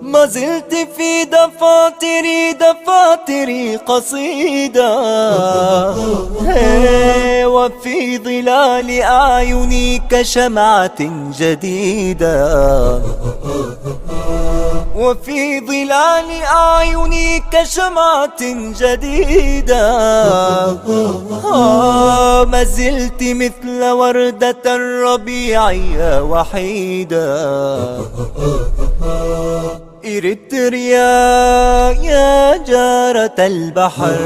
ما زلت في دفاتري، دفاتري قصيدة، هي، وفي ظلال أعيني كشمعة جديدة، وفي ظلال أعيني كشمعة جديدة. آه، ما زلت مثل وردة الربيع يا وحيدة. إريتريا، يا جارة البحر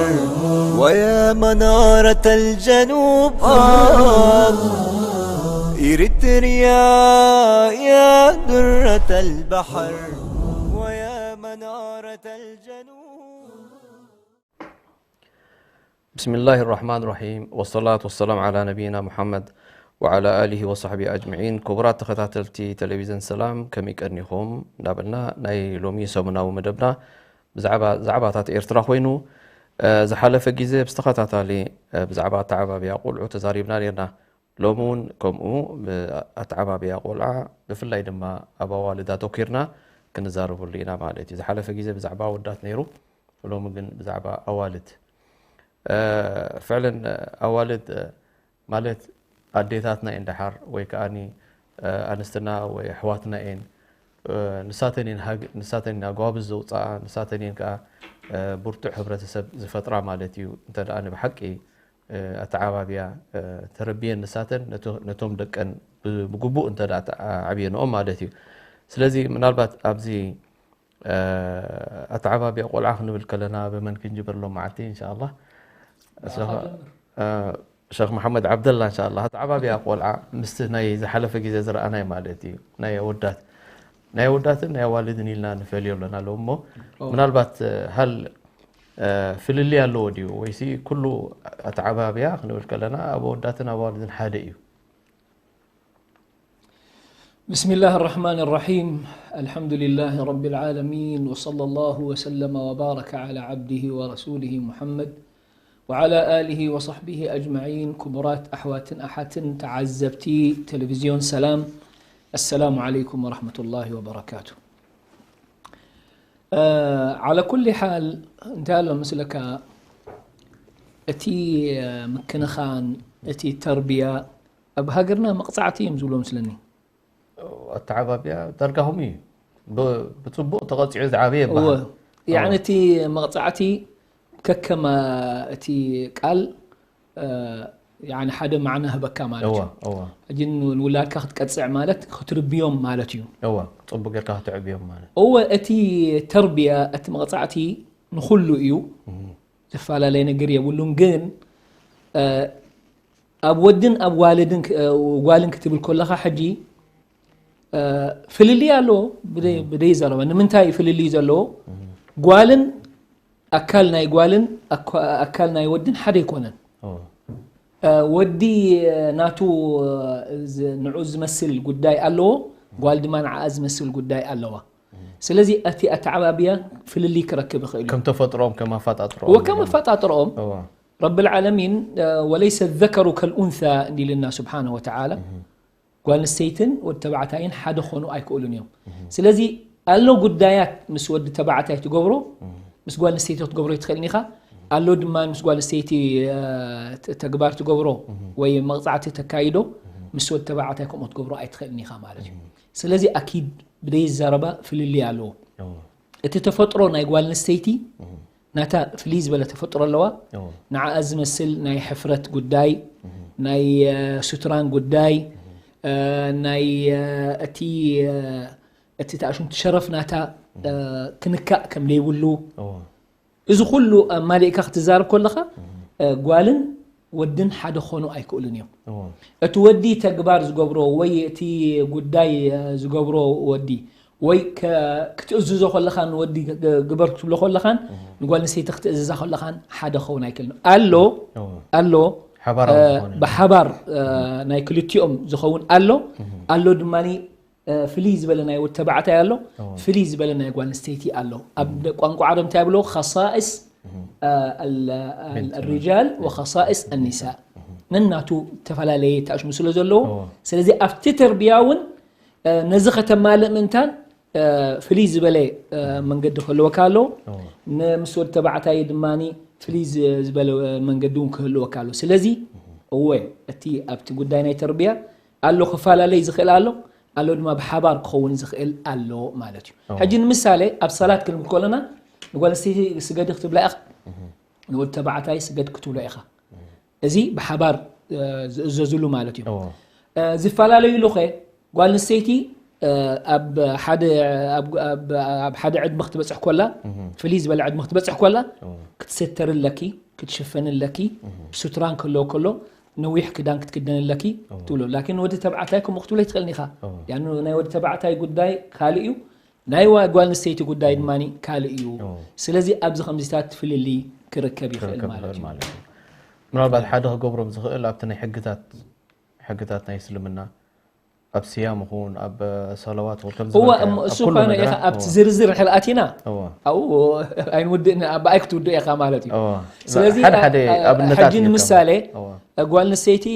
ويا منارة الجنوب، آه. إريتريا، يا درة البحر ويا منارة الجنوب. بسم الله الرحمن الرحيم، والصلاة والسلام على نبينا محمد وعلى آله وصحبه أجمعين። ክቡራት ተኸታተልቲ ቴሌቪዝን ሰላም፣ ከመይ ቀኒኹም? እንዳበልና ናይ ሎሚ ሰሙናዊ መደብና ብዛዕባ ዛዕባታት ኤርትራ ኮይኑ፣ እ፣ ዝሓለፈ ግዜ ብዝተኸታታሊ፣ እ፣ ብዛዕባ ኣተዓባብያ ቆልዑ ተዛሪብና ነርና። ሎሚ እውን ከምኡ ብኣተዓባብያ ቆልዓ፣ ብፍላይ ድማ ኣብ ኣዋልድ ኣተኲርና ክንዛረበሉ ኢና ማለት እዩ። ዝሓለፈ ግዜ ብዛዕባ ኣወዳት ነይሩ፣ ሎሚ ግን ብዛዕባ ኣዋልድ። እ፣ ፍዕለን ኣዋልድ፣ እ፣ ማለት ኣዴታትና እየን ደሓር ወይ ከኣኒ፣ እ፣ ኣንስትና ወይ ኣሕዋትና እየን። እ፣ ንሳተን እየን ሃግ-፣ ንሳተን እየን ኣጓብዝ ዘውፅኣ፣ ንሳተን እየን ከዓ፣ እ፣ ብርቱዕ ሕብረተሰብ ዝፈጥራ ማለት እዩ። እንተ ደኣ ንብሓቂ፣ እ፣ ኣተዓባብያ፣ እ፣ ተረቢየን ንሳተን ነቶ-፣ ነቶም ደቀን ብ-፣ ብግቡእ እንተ ደኣ ኣዕብየንኦም ማለት እዩ። ስለዚ ምናልባት ኣብዚ፣ እ፣ ኣተዓባብያ ቆልዓ ክንብል ከለና በመን ክንጅምር ሎም መዓልቲ ኢንሻኣላህ? እ፣ ሸኽ መሓመድ ዓብደላ ኢንሻኣላህ። ኣተዓባብያ ቆልዓ ምስቲ ናይ ዝሓለፈ ግዜ ዝረኣናይ ማለት እዩ። ናይ ኣወዳት፣ ናይ ኣወዳትን ናይ ኣዋልድን ኢልና ንፈልዮ ኣለና ሎም እሞ፣ ምናልባት፣ እ፣ ሃል፣ እ፣ ፍልልይ ኣለዎ ድዩ? ወይሲ ኩሉ ኣተዓባብያ ክንብል ከለና ኣብ ኣወዳትን ኣብ ኣዋልድን ሓደ እዩ? بسم الله الرحمن الرحيم. الحمد لله رب العالمين، وصلى الله وسلم وبارك على عبده ورسوله محمد وعلى آله وصحبه أجمعين. ክቡራት ኣሕዋትን ኣሓትን ተዓዘብቲ ቴሌቪዝዮን ሰላም፣ السلام عليكم ورحمة الله وبركاته. እ፣ على كل حال፣ እንታይ ኣሎ መስለካ፣ እቲ፣ እ፣ ምክንኻን፣ እቲ ተርቢያ ኣብ ሃገርና መቕጻዕቲ እዮም ዝብሎ መስለኒ። ኣተዓባብያ ዳርጋ ከምኡ እዩ። ብ-፣ ብጽቡቕ ተቐጺዑ ዝዓበየ እወ። ይበሃል። ያዕኒ እቲ መቕጻዕቲ ከከም እቲ ቃል፣ እ፣ ያዕኒ ሓደ ማዕና ህበካ ማለት እወ፣ እዩ። እወ፣ ሕጂ ንውላድካ ክትቀጽዕ ማለት ክትርብዮም ማለት እዩ። እወ። ጽቡቕ ጌርካ ክትዕብዮም ማለት። እወ፣ እቲ ተርቢያ፣ እቲ መቕጻዕቲ ንኹሉ እዩ። እህ። ዝፈላለየ ነገር የብሉን። ግን፣ እ፣ ኣብ ወድን ኣብ ዋልድን ክ-፣ እ፣ ጓልን ክትብል ከለኻ ሕጂ፣ እ፣ ፍልልይ ኣለዎ። ብደይ-፣ ብደይ ዘረባ ንምንታይ ፍልልይ ዘለዎ? ጓልን ኣካል ናይ ጓልን ኣኳ-፣ ኣካል ናይ ወድን ሓደ ኣይኮነን። እወ። እ፣ ወዲ፣ እ፣ ናቱ፣ እ፣ ዝ-፣ ንዑ ዝመስል ጉዳይ ኣለዎ፣ ጓል ድማ ንዓኣ ዝመስል ጉዳይ ኣለዋ። ስለዚ እቲ ኣተዓባብያ ፍልልይ ክረክብ ይኽእል እዩ። ከም ተፈጥሮኦም፣ ከም ኣፈጣጥሮኦም። ወከም ኣፈጣጥሮኦም እወ። ረብል ዓለሚን፣ እ፣ ወለይሰ ዘከሩ ከልኡንሳ እንዲልና ስብሓነ ወተዓላ፣ ጓል ኣንስተይትን ወዲ ተባዕታይን ሓደ ክኾኑ ኣይክእሉን እዮም። ስለዚ ኣሎ ጉዳያት ምስ ወዲ ተባዕታይ ትገብሮ፣ ምስ ጓል ኣንስተይቲ ክትገብሮ ኣይትኽእልን ኢኻ። ኣሎ ድማ ምስ ጓል ኣንስተይቲ፣ እ፣ ተ-፣ ተግባር ትገብሮ ወይ መቕጻዕቲ ተካይዶ፣ ምስ ወዲ ተባዕታይ ከምኡ ክትገብሮ ኣይትኽእልን ኢኻ ማለት እዩ። ስለዚ ኣኪድ ብደይ ዘረባ ፍልልይ ኣለዎ። እወ። እቲ ተፈጥሮ ናይ ጓል ኣንስተይቲ ናታ ፍልይ ዝበለ ተፈጥሮ ኣለዋ። እወ። ንዓኣ ዝመስል ናይ ሕፍረት ጉዳይ፣ ናይ፣ እ፣ ሱትራን ጉዳይ፣ እ፣ ናይ፣ እ፣ እቲ፣ እ፣ እቲ ተኣሽምቲ ሸረፍ ናታ፣ እ፣ ክንካእ ከም ዘይብሉ፣ እወ። እዚ ኩሉ ኣማሊእካ ክትዛረብ ከለኻ፣ እ፣ ጓልን ወድን ሓደ ክኾኑ ኣይክእሉን እዮም። እወ። እቲ ወዲ ተግባር ዝገብሮ ወይ እቲ ጉዳይ፣ እ፣ ዝገብሮ ወዲ ወይ ክትእዝዞ ከለኻን ወዲ ግበር ክትብሎ ከለኻን ንጓል ኣንስተይቲ ክትእዝዛ ከለኻን ሓደ ክኸውን ኣይክእልን ኣሎ ኣሎ ሓባራዊ ዝኾነ ብሓባር ናይ ክልቲኦም ዝኸውን ኣሎ ኣሎ ድማ ፍልይ ዝበለ ናይ ወዲ ተባዕታይ ኣሎ ፍልይ ዝበለ ናይ ጓል ኣንስተይቲ ኣሎ ኣብ ቋንቋ ዓረብ እንታይ ብሎ خصائص الرجال وخصائص النساء ነናቱ ተፈላለየ ተኣሽሙ ስለ ዘለዎ ስለዚ ኣብቲ ተርቢያ እውን ነዚ ከተማልእ ምእንታን ፍልይ ዝበለ መንገዲ ክህልወካ ኣለዎ። ምስ ወዲ ተባዕታይ ድማ ፍልይ ዝበለ መንገዲ እውን ክህልወካ ኣለዎ። ስለዚ እወ እቲ ኣብቲ ጉዳይ ናይ ተርቢያ ኣሎ ክፈላለይ ዝኽእል ኣሎ ኣሎ ድማ ብሓባር ክኸውን ዝኽእል ኣሎ ማለት እዩ። ሕጂ ንምሳሌ ኣብ ሰላት ክንብል ከለና ንጓል ኣንስተይቲ ስገዲ ክትብላ ኢኻ ንወዲ ተባዕታይ ስገድ ክትብሎ ኢኻ። እዚ ብሓባር ዝእዘዝሉ ማለት እዩ። ዝፈላለዩሉ ኸ ጓል ኣንስተይቲ ኣብ ሓደ ዕድሚ ክትበፅሕ ኮላ ፍልይ ዝበለ ዕድሚ ክትበፅሕ ኮላ ክትሰተሪ ኣለኪ ክትሽፈኒ ኣለኪ ሱትራን ክህልዎ ከሎ ነዊሕ ክዳን ክትክደኒ ኣለኪ ትብሎ ላኪን ወዲ ተባዕታይ ከምኡ ክትብሎ ኣይትኽእልን ኢኻ ናይ ወዲ ተባዕታይ ጉዳይ ካልእ እዩ ናይ ጓል ኣንስተይቲ ጉዳይ ድማ ካልእ እዩ ስለዚ ኣብዚ ከምዚታት ፍልልይ ክርከብ ይኽእል ማለት እዩ ምናልባት ሓደ ክገብሮም ዝኽእል ኣብቲ ናይ ሕግታት ሕግታት ናይ እስልምና ኣብ ስያም ይኹን ኣብ ሰለዋት ይኹን ከምዚ እወ ዝበልካዮ፣ እሞ እሱ ኣብ ኩሉ እኳ ነገራት፣ ኢኻ ኣብቲ ዝርዝር ሕልኣት ኢና እወ፣ ኣብኡ ኣይንውድእን ብኣይ ክትውድእ ኢኻ ማለት እዩ እወ። ስለዚ ሓደ ሓደ ኣብነታት ሕጂ ንጥቀም። ንምሳሌ እወ። ጓል ኣንስተይቲ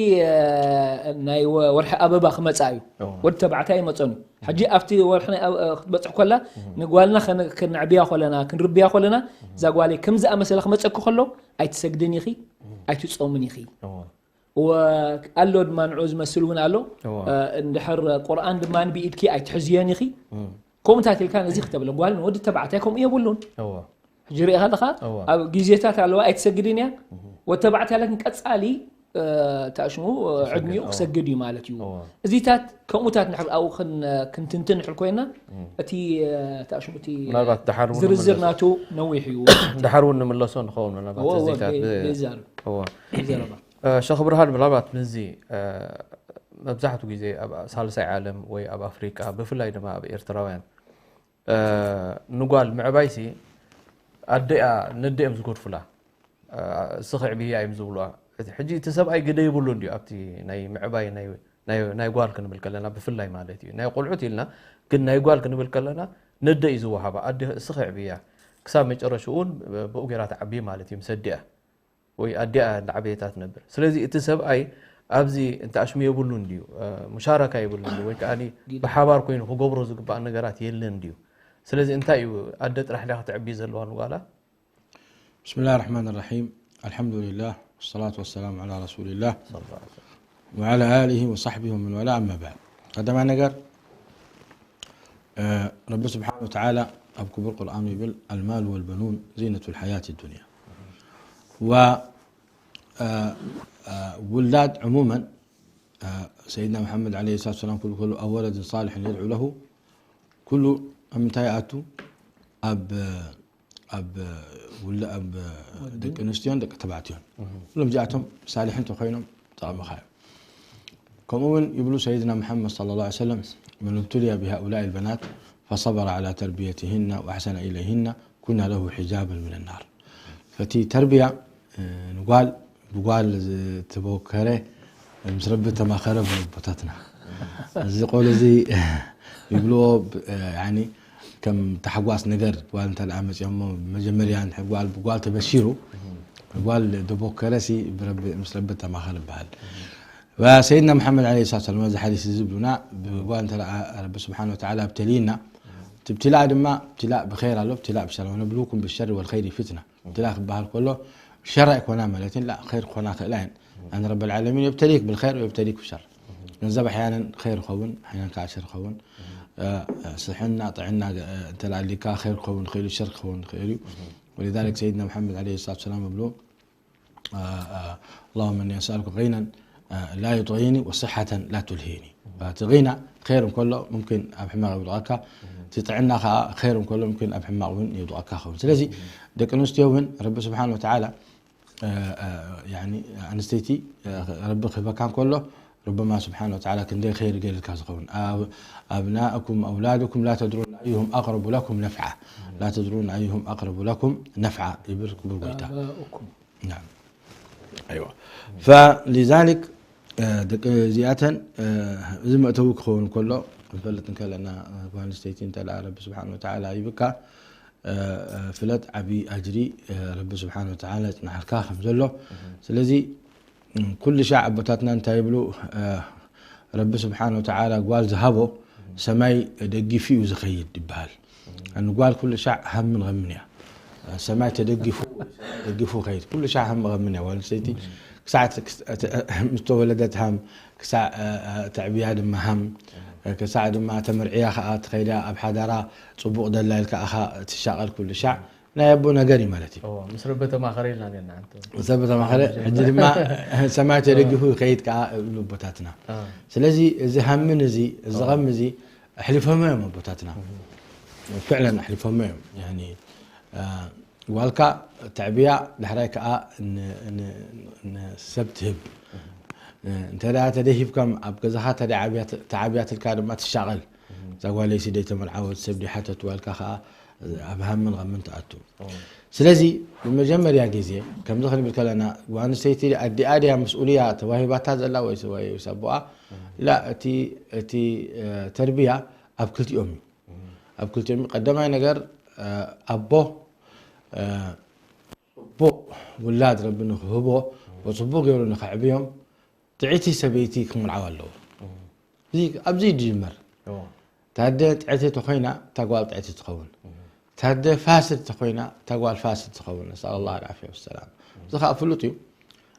ናይ ወ- ወርሒ ኣበባ ክመፃ እዩ እወ። ወዲ ተባዕታይ ይመፀን እዩ ሕጂ ኣብቲ ወርሒ ናይ ኣብ- ክትበፅሕ ኮላ ንጓልና ከነ- ክነዕብያ ኮለና ክንርብያ ኮለና እዛ ጓለይ ከም ዝኣመሰለ ክመፀኪ ከሎ ኣይትሰግድን ኢኺ ኣይትፆምን ኢኺ እወ። ኣሎ ድማ ንዑ ዝመስል እውን ኣሎ እወ። እንድሕር ቁርኣን ድማ ብኢድኪ ኣይትሕዝዮን ኢኺ እም። ከምኡታት ኢልካ ነዚ ክተብለ ጓል ንወዲ ተባዕታይ ከምኡ የብሉን እወ። ሕጂ ሪኢኻ ኣለኻ እወ። ኣብ ግዜታት ኣለዋ ኣይትሰግድን እያ ወዲ ተባዕታይ ላኪን ቀፃሊ ተኣሽሙ ዕድሚኡ እወ። ክሰግድ እዩ ማለት እዩ እወ። እዚታት ከምኡታት ንድሕር ኣብኡ ክን- ክንትንትን ንድሕር ኮይና እቲ ተኣሽሙ እቲ ምናልባት ድሓር እውን ዝርዝር ንመለሶ። ናቱ ነዊሕ እዩ ድሓር እውን ንምለሶ ንኸውን ምናልባት እወ፣ እወ፣ እዚታት ብ- ይዛረብ እወ። ይዛረባ እ፣ ሸኽ ብርሃን ምናልባት ምስዚ እ፣ መብዛሕትኡ ግዜ ኣብ ሳልሳይ ዓለም ወይ ኣብ ኣፍሪቃ ብፍላይ ድማ ኣብ ኤርትራውያን እ፣ ንጓል ምዕባይሲ ኣደኣ ነደኦም ዝገድፉላ እ፣ እስኺ ዕብያ እዮም ዝብሉዋ እቲ ሕጂ እቲ ሰብኣይ ግደ ይብሉ እንድዩ ኣብቲ ናይ ምዕባይ ናይ ናይ- ናይ ጓል ክንብል ከለና ብፍላይ ማለት እዩ ናይ ቆልዑት ኢልና ግን ናይ ጓል ክንብል ከለና ነደ እዩ ዝወሃባ ኣደ እስኺ ዕብያ ክሳብ መጨረሽኡ እውን ብኡ ገይራ ትዓቢ ማለት እዩ ምስ ኣዲኣ ወይ ኣዲኣ እንዳዓበየታ ትነብር ስለዚ እቲ ሰብኣይ ኣብዚ እንተ ኣሽሙ የብሉን ድዩ ሙሻረካ የብሉን ድዩ ወይ ከዓ ብሓባር ኮይኑ ክገብሮ ዝግባእ ነገራት የለን ድዩ ስለዚ እንታይ እዩ ኣደ ጥራሕ ድያ ክትዕቢ ዘለዋ ንጓላ بسم الله الرحمن الرحيم الحمد لله والصلاة والسلام على رسول الله وعلى آله وصحبه ومن والاه أما بعد قدما نقر رب سبحانه وتعالى أب كبر قرآن يقول المال والبنون زينة الحياة الدنيا و ولاد عموما سيدنا محمد عليه الصلاة والسلام كل كل أو ولد صالح يدعو له كل أمتاياته أب ኣብ ውላ ኣብ ደቂ ኣንስትዮን ደቂ ተባዕትዮን ኩሎም እዚኣቶም ሳሊሕን ተኮይኖም ጠቐምኻ እዮም ከምኡ እውን ይብሉ ሰይድና ሙሐመድ صلى الله عليه وسلم من ابتلي بهؤلاء البنات فصبر على تربيتهن وأحسن إليهن كن له حجابا من النار ፈቲ ተርቢያ ንጓል ብጓል ዝተበከረ ምስ ረቢ ተማኸረ ብሉ ኣቦታትና እዚ ቆል እዚ ይብልዎ ከም ታሕጓስ ነገር ጓል እንተ ደኣ መፅኦሞ መጀመርያ ጓል ብጓል ተበሲሩ ጓል ደቦከረ ሲ ምስ ረቢ ተማኸር ይበሃል ሰይድና መሓመድ ለ ስላት ሰላም እዚ ሓዲስ እዚ ዝብሉና ብጓል እንተ ረቢ ስብሓን ወተላ ኣብተልይና ትብትላእ ድማ ትላእ ብኸይር ኣሎ ትላእ ብሸር ነብልኩም ብሸር ወልኸይር ፊትና ትላእ ክበሃል ከሎ ሸር ኣይኮና ማለት ላ ኸይር ክኾና ክእላ እየን ኣን ረብ ልዓለሚን የብተሊክ ብልኸይር ወየብተሊክ ብሸር ገንዘብ ኣሕያንን ኸይር ኸውን ኣሕያንን ከዓ ሸር ኸውን ስሕና ጥዕና እንተላሊካ ኸይር ክኸውን ይኽእል ሸር ክኸውን ይኽእል እዩ ولذلك سيدنا محمد عليه الصلاة والسلام يقول اللهم إني أسألك غنى لا يطغيني وصحة لا تلهيني እቲ غنى خير እንከሎ ممكن ኣብ ሕማቕ ይውድቐካ እቲ ጥዕና ከዓ خير እንከሎ ممكن ኣብ ሕማቕ እውን ይውድቐካ ኸውን ስለዚ ደቂ ኣንስትዮ እውን ረቢ ስብሓን ወተዓላ ኣንስተይቲ ረቢ ክህበካ እንከሎ ربما سبحانه وتعالى ክንደይ ኸይር ገይርልካ ዝኸውን። أبناؤكم أولادكم لا تدرون أيهم أقرب لكم نفعا، لا تدرون أيهم أقرب لكم نفعا ይብል ክቡር ጎይታ። آباؤكم نعم. أيوة. فلذلك ደቂ እዚኣተን እዚ መእተዊ ክኸውን ከሎ ክንፈልጥ እንከለና ጓል ኣንስተይቲ እንተ ረቢ ስብሓን ወተዓላ ይብካ ፍለጥ ዓብዪ ኣጅሪ ረቢ ስብሓን ወተዓላ ይፅናሕልካ ከም ዘሎ። ስለዚ ኩሉ ሻዕ ኣቦታትና እንታይ ይብሉ? ረቢ ስብሓን ወተዓላ ጓል ዝሃቦ ሰማይ ደጊፉ እዩ ዝኸይድ ይበሃል። ንጓል ኩሉ ሻዕ ሃምን ምን እያ ሰማይ ተደጊፉ ደጊፉ ከይድ ኩሉ ሻዕ ሃም ምን እያ ጓል ኣንስተይቲ ክሳዕ ምስ ተወለደት ሃም ክሳዕ ተዕብያ ድማ ሃም ክሳዕ ድማ ተመርዕያ ከዓ ትኸይዳ ኣብ ሓዳራ ፅቡቕ ደላ ኢልካ ኣኻ ትሻቐል ኩሉ ሻዕ ናይ ኣቦ ነገር እዩ ማለት እዩ። ምስ ረበ ተማኸረ ኢልና ነና ሰብ ተማኸረ ሕጂ ድማ ሰማይ ተደጊፉ ይኸይድ ከዓ እብሉ ኣቦታትና። ስለዚ እዚ ሃምን እዚ እዚ ቐም እዚ ኣሕሊፎሞ እዮም ኣቦታትና። ፍዕለን ኣሕሊፎሞ እዮም። ጓልካ ተዕብያ ዳሕራይ ከዓ ንሰብ ትህብ። እንተ ተደሂብካም ኣብ ገዛኻ ተዓብያትልካ ድማ ትሻቐል። እዛ ጓለይ ስደይ ተመርዓወት ሰብ ድሓተት ዋልካ ከዓ ኣብ ሃምን ቐምን ትኣቱ። ስለዚ ብመጀመርያ ግዜ ከምዚ ክንብል ከለና ጓል ኣንስተይቲ ኣዲኣ ድያ መስኡልያ ተዋሂባታ ዘላ ወይስ ወይስ ኣቦኣ? ላ እቲ እቲ ተርቢያ ኣብ ክልቲኦም እዩ። ኣብ ክልቲኦም እዩ። ቀዳማይ ነገር ኣቦ ጽቡቕ ውላድ ረቢ ንክህቦ ወጽቡቕ ገይሩ ንከዕብዮም ጥዕቲ ሰበይቲ ክምርዓው ኣለዎ። ኣብዚ እዩ ዝጅመር። ታደ ጥዕቲ ተኮይና ታጓል ጥዕቲ ትኸውን። ታደ ፋስድ ተኮይና ታጓል ፋስድ ትኸውን። ነስኣል ላ ዓፍያ ወሰላም። እዚ ከዓ ፍሉጥ እዩ።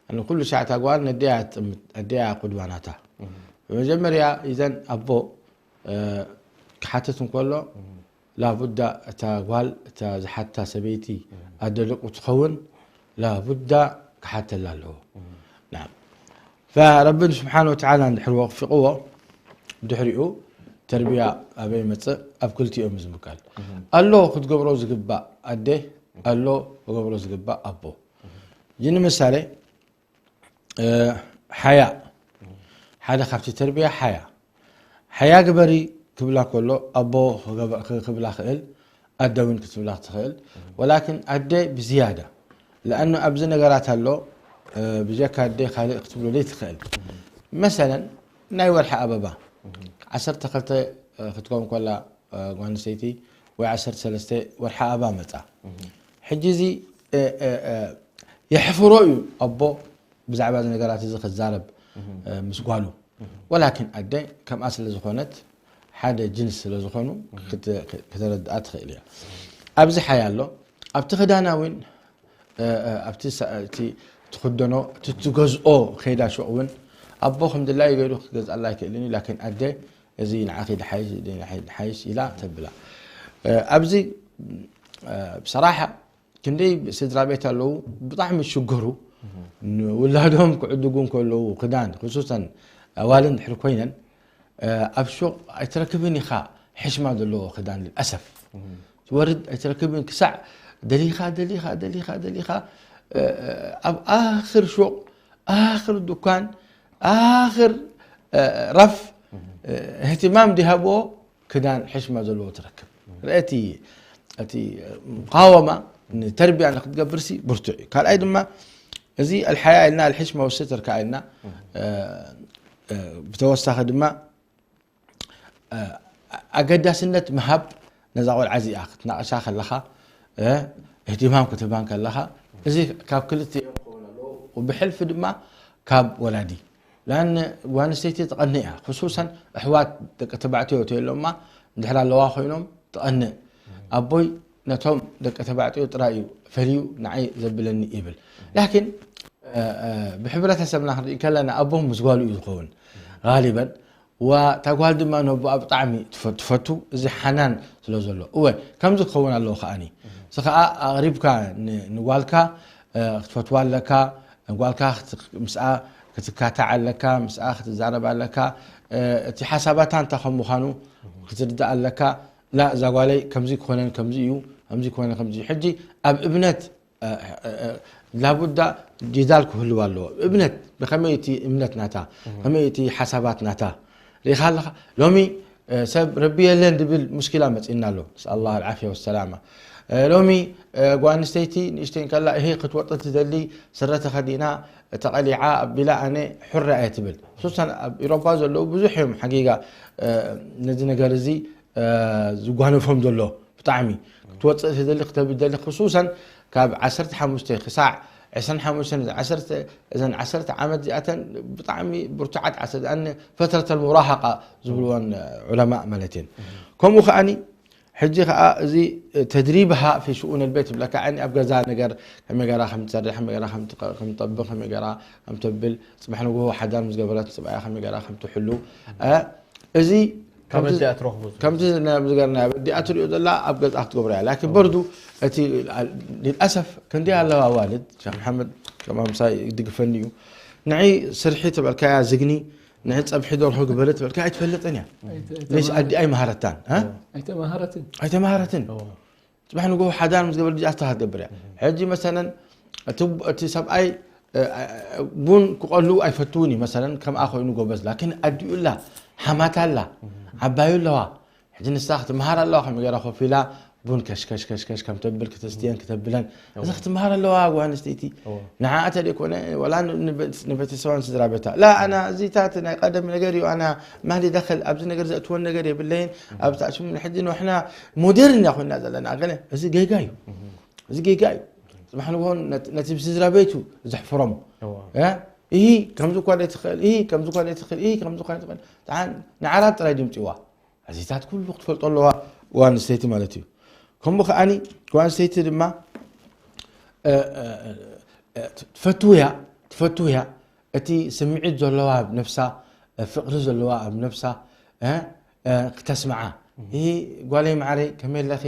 ኣነ ኩሉ ሻዕ ታጓል ነዲያ ትጥምት ኣዲያ ቁድባናታ ብመጀመርያ ይዘን ኣቦ ክሓትት እንከሎ ላቡዳ እታ ጓል እታ ዝሓታ ሰበይቲ ኣደልቁ ትኸውን ላቡዳ ክሓተላ ኣለዎ። ናም ፈረብን ስብሓን ወተዓላ እንድሕር ወፊቕዎ ድሕሪኡ ተርቢያ ኣበይ መፅእ ኣብ ክልቲኦም ዝምቀል ኣሎ ክትገብሮ ዝግባእ ኣደ ኣሎ ክገብሮ ዝግባእ ኣቦ። ይህ ንምሳሌ ሓያ ሓደ ካብቲ ተርቢያ ሓያ ሓያ ግበሪ ክብላ ከሎ ኣቦ ክብላ ክእል ኣደ እውን ክትብላ ትኽእል። ወላኪን ኣደ ብዝያዳ ለኣኑ ኣብዚ ነገራት ኣሎ ብጀካ ኣደ ካልእ ክትብሎ ዘይትኽእል። መሰለን ናይ ወርሒ ኣበባ ዓሰርተ ክልተ ክትከውን ከላ ጓል ኣንስተይቲ ወይ ዓሰርተ ሰለስተ ወርሒ ኣበባ መፃ። ሕጂ እዚ የሕፍሮ እዩ ኣቦ ብዛዕባ እዚ ነገራት እዚ ክዛረብ ምስ ጓሉ። ወላኪን ኣደ ከምኣ ስለ ዝኾነት ሓደ ጅንስ ስለ ዝኾኑ ከተረድኣ ትኽእል እያ። ኣብዚ ሓያ ኣሎ ኣብቲ ክዳና እውን ኣብቲ ትኽደኖ እቲ ትገዝኦ ከይዳ ሹቕ እውን ኣቦ ከም ድላዩ ገይሩ ክገዝኣላ ኣይክእልን እዩ። ላኪን ኣደ እዚ ንዓኺ ድሓይሽ ድሓይሽ ኢላ ተብላ። ኣብዚ ብሰራሓ ክንደይ ስድራ ቤት ኣለዉ ብጣዕሚ ዝሽገሩ ንውላዶም ክዕድጉ እንከለዉ ክዳን ክሱሰን ኣዋልን ድሕሪ ኮይነን ኣብ ሹቕ ኣይትረክብን ኢኻ ሕሽማ ዘለዎ ክዳን ልልኣሰፍ ትወርድ ኣይትረክብን ክሳዕ ደሊኻ ደሊኻ ደሊኻ ደሊኻ ኣብ ኣኽር ሹቕ ኣኽር ዱኳን ኣኽር ራፍ እህትማም ዲሃብዎ ክዳን ሕሽማ ዘለዎ ትረክብ። ርአ እቲ እቲ ሙቃወማ ንተርቢያ ንክትገብር ሲ ብርቱዕ እዩ። ካልኣይ ድማ እዚ ኣልሓያ ኢልና ኣልሕሽማ ወሰተር ከኣ ኢልና ብተወሳኺ ድማ ኣገዳስነት ምሃብ ነዛ ቆልዓ እዚኣ ክትናቕሻ ከለኻ እህትማም ክትህባን ከለኻ እዚ ካብ ክልቲኦም ክኸውን ኣለዎ። ብሕልፊ ድማ ካብ ወላዲ ላን ጓንስተይቲ ትቐንእ እያ። ክሱሰን ኣሕዋት ደቂ ተባዕትዮ ተየሎማ እንድሕር ኣለዋ ኮይኖም ትቐንእ። ኣቦይ ነቶም ደቂ ተባዕትዮ ጥራይ እዩ ፈልዩ ንዓይ ዘብለኒ ይብል። ላኪን ብሕብረተሰብና ክንርኢ ከለና ኣቦ ምስ ጓሉ እዩ ዝኸውን ጋሊበን። ዋ እታ ጓል ድማ ነቦኣ ብጣዕሚ ትፈ- ትፈቱ። እዚ ሓናን ስለ ዘሎ እወ ከምዚ ክኸውን ኣለዎ ከዓኒ። እዚ ከዓ ኣቕሪብካ ን- ንጓልካ ክትፈትዋ ኣለካ። ጓልካ ምስኣ ክትካታዕ ኣለካ፣ ምስኣ ክትዛረብ ኣለካ። እቲ ሓሳባታ እንታይ ከም ምዃኑ ክትርዳእ ኣለካ። ላ እዛ ጓለይ ከምዚ ክኾነን ከምዚ እዩ፣ ከምዚ ክኾነ ከምዚ እዩ። ሕጂ ኣብ እምነት ላቡዳ ጂዳል ክህልዋ ኣለዎ። እምነት ብኸመይ እቲ እምነት ናታ ከመይ እቲ ሓሳባት ናታ ርኢኻ ኣለኻ። ሎሚ ሰብ ረቢ የለን ድብል ሙሽኪላ መፂና ኣሎ። ንስኣል ላህ ኣልዓፍያ ወሰላማ። ሎሚ ጓል ኣንስተይቲ ንእሽተይ እንከላ ይሄ ክትወጥእ ትደሊ ስረ ተኸዲና ተቐሊዓ ኣቢላ ኣነ ሕረ እየ ትብል። ሱሳን ኣብ ኢሮፓ ዘለዉ ብዙሕ እዮም ሓጊጋ ነዚ ነገር እዚ ዝጓነፎም ዘሎ። ብጣዕሚ ክትወፅእ ትደሊ ክተብል ደሊ ክሱሰን ካብ ዓሰርተ ሓሙሽተ ክሳዕ ዕስራን ሓሙሽተን እዘን ዓሰርተ ዓመት እዚኣተን ብጣዕሚ ብርቱዓት ዓሰርተ ፈትረት ኣልሙራሃቃ ዝብልወን ዑለማእ ማለት እየን። ከምኡ ከዓኒ ሕጂ ከዓ እዚ ተድሪብሃ ፊ ሽኡን ኣልቤት ይብለካ። ዓኒ ኣብ ገዛ ነገር ከመይ ገራ ከም ትሰርሕ ከመይ ገራ ከም ትጠብቕ ከመይ ገራ ከም ተብል ፅባሕ ንግሆ ሓዳር ምስ ገበረት ስብኣያ ከመይ ገራ ከም ትሕሉ እዚ ከምቲ ዝገርና በዲኣ ትሪኦ ዘላ ኣብ ገዛ ክትገብሮ እያ ላኪን በርዱ እቲ ልልኣሰፍ ክንደይ ኣለዋ ኣዋልድ ሸክ መሓመድ ከማምሳ ይድግፈኒ እዩ ንዒ ስርሒ ተበልካያ ዝግኒ ንዒ ፀብሒ ደርሆ ግበረ ተበልካ ኣይትፈልጥን እያ ሌሽ ኣዲኣ ኣይመሃረታን ኣይተመሃረትን ኣይተመሃረትን ፅባሕ ንግሆ ሓዳር ምስ ገበር ዲኣ ኣስተኻ ትገብር እያ ሕጂ መሰለን እቲ ሰብኣይ ቡን ክቐሉ ኣይፈትውን እዩ መሰለን ከምኣ ኮይኑ ጎበዝ ላኪን ኣዲኡ ኣላ ሓማታ ኣላ ዓባዩ ኣለዋ ሕጂ ንሳ ክትመሃር ኣለዋ ከመይ ገይራ ኮፍ ኢላ ቡን ከሽከሽከሽከሽ ከም ተብል ክተስትየን ክተብለን እዚ ክትመሃር ኣለዋ ጓል ኣንስተይቲ ንዓኣ ተደይኮነ ወላ ንቤተሰባን ስድራ ቤታ ላ ኣና እዚታት ናይ ቀደም ነገር እዩ ኣና ማሊ ደኸል ኣብዚ ነገር ዘእትወን ነገር የብለይን ኣብ ታሽሙ ሕጂ ንሕና ሞዴርን ኢና ኮይና ዘለና ገለ እዚ ጌጋ እዩ እዚ ጌጋ እዩ ጽባሕ ንግሆ ነቲ ስድራ ቤቱ ዘሕፍሮም ይህ ከምዚ እኳ ትኽእል ይህ ከምዚ እኳ ትኽእል ይህ ከምዚ እኳ ትኽእል ንዓራት ጥራይ ድምፅዋ ኣዚታት ኩሉ ክትፈልጦ ኣለዋ ጓል ኣንስተይቲ ማለት እዩ ከምኡ ከዓኒ ጓል ኣንስተይቲ ድማ ትፈትውያ ትፈትውያ እቲ ስምዒት ዘለዋ ኣብ ነፍሳ ፍቕሪ ዘለዋ ኣብ ነፍሳ ክተስምዓ ይህ ጓለይ መዓረይ ከመይ ኣለኺ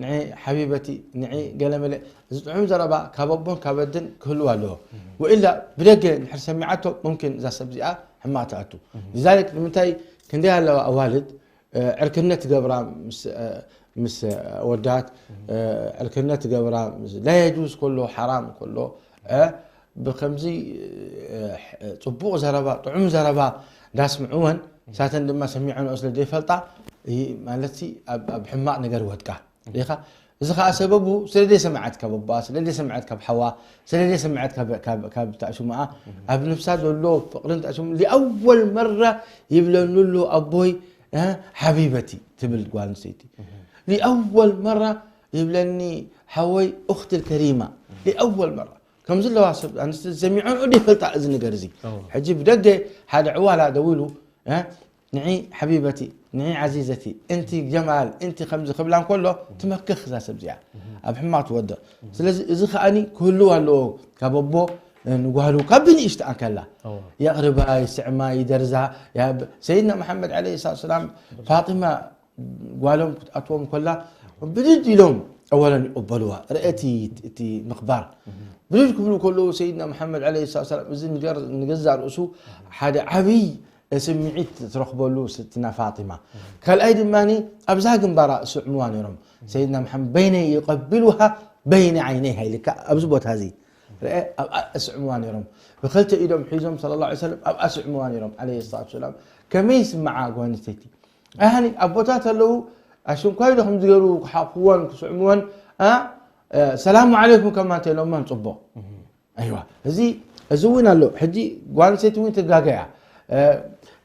ንዒ ሓቢበቲ ንዒ ገለመለ እዚ ጥዑም ዘረባ ካብ ኣቦን ካብ ኣድን ክህልው ኣለዎ ወኢላ ብደገ ንድሕር ሰሚዓቶ ሙምኪን እዛ ሰብ እዚኣ ሕማቕ ትኣቱ لذلك ንምንታይ ክንደይ ኣለዋ ኣዋልድ ዕርክነት ገብራ ምስ ኣወዳት ዕርክነት ገብራ لا يجوز ከሎ ሓራም ከሎ ብከምዚ ፅቡቕ ዘረባ ጥዑም ዘረባ እንዳስምዕወን ሳተን ድማ ሰሚዐንኦ ስለ ዘይፈልጣ ማለት ኣብ ሕማቕ ነገር ይወድቃ ሪኻ እዚ ከዓ ሰበቡ ስለ ዘይሰምዐት ካብ ኣቦኣ ስለ ዘይሰምዐት ካብ ሓዋ ስለ ዘይሰምዐት ካብ ታእሽሙኣ ኣብ ነፍሳ ዘሎ ፍቕርን ታእሽሙ ሊኣወል መራ ይብለንሉ ኣቦይ ሓቢበቲ ትብል ጓል ኣንስተይቲ ሊኣወል መራ ይብለኒ ሓወይ ኡክቲ ልከሪማ ሊኣወል መራ ከምዚ ኣለዋ ሰብ ኣንስቲ ሰሚዖን ዶ ይፈልጣ እዚ ነገር እዚ ሕጂ ብደገ ሓደ ዕዋላ ደዊሉ ንዒ ሓቢበቲ ንዒ ዓዚዘቲ እንቲ ጀማል እንቲ ከምዚ ክብላ እንከሎ ትመክኽ እዛ ሰብ እዚኣ ኣብ ሕማቕ ትወድቕ ስለዚ እዚ ከዓኒ ክህልው ኣለዎ ካብ ኣቦ ንጓሉ ካብ ብንእሽቲ ኣንከላ የቕርባ ይስዕማ ይደርዛ ሰይድና መሓመድ ዓለ ሰላት ሰላም ፋጢማ ጓሎም ክትኣትዎም ከላ ብድድ ኢሎም ኣወለን ይቕበልዋ ርእቲ እቲ ምኽባር ብድድ ክብሉ ከለዉ ሰይድና መሓመድ ዓለ ሰላት ሰላም እዚ ንገዛ ርእሱ ሓደ ዓብይ ስምዒት ትረኽበሉ ስትና ፋጢማ ካልኣይ ድማ ኣብዛ ግንባራ ስዕምዋ ነይሮም ሰይድና መሓመድ በይነ ይቀብልሃ በይነ ዓይነይ ሃይልካ ኣብዚ ቦታ እዚ ርአ ኣብኣ እስዕምዋ ነይሮም ብክልተ ኢዶም ሒዞም ስለ ላ ሰለም ኣብኣ ስዕምዋ ነይሮም ዓለ ሰላት ሰላም ከመይ ይስምዓ ጓል ኣንስተይቲ ኣሃኒ ኣቦታት ኣለዉ ኣሽንኳይ ዶ ከም ዝገሩ ክሓፍወን ክስዕምወን ሰላሙ ዓለይኩም ከማን ተይሎመን ፅቡቕ ኣይዋ እዚ እዚ እውን ኣሎ ሕጂ ጓል ኣንስተይቲ እውን ትጋገያ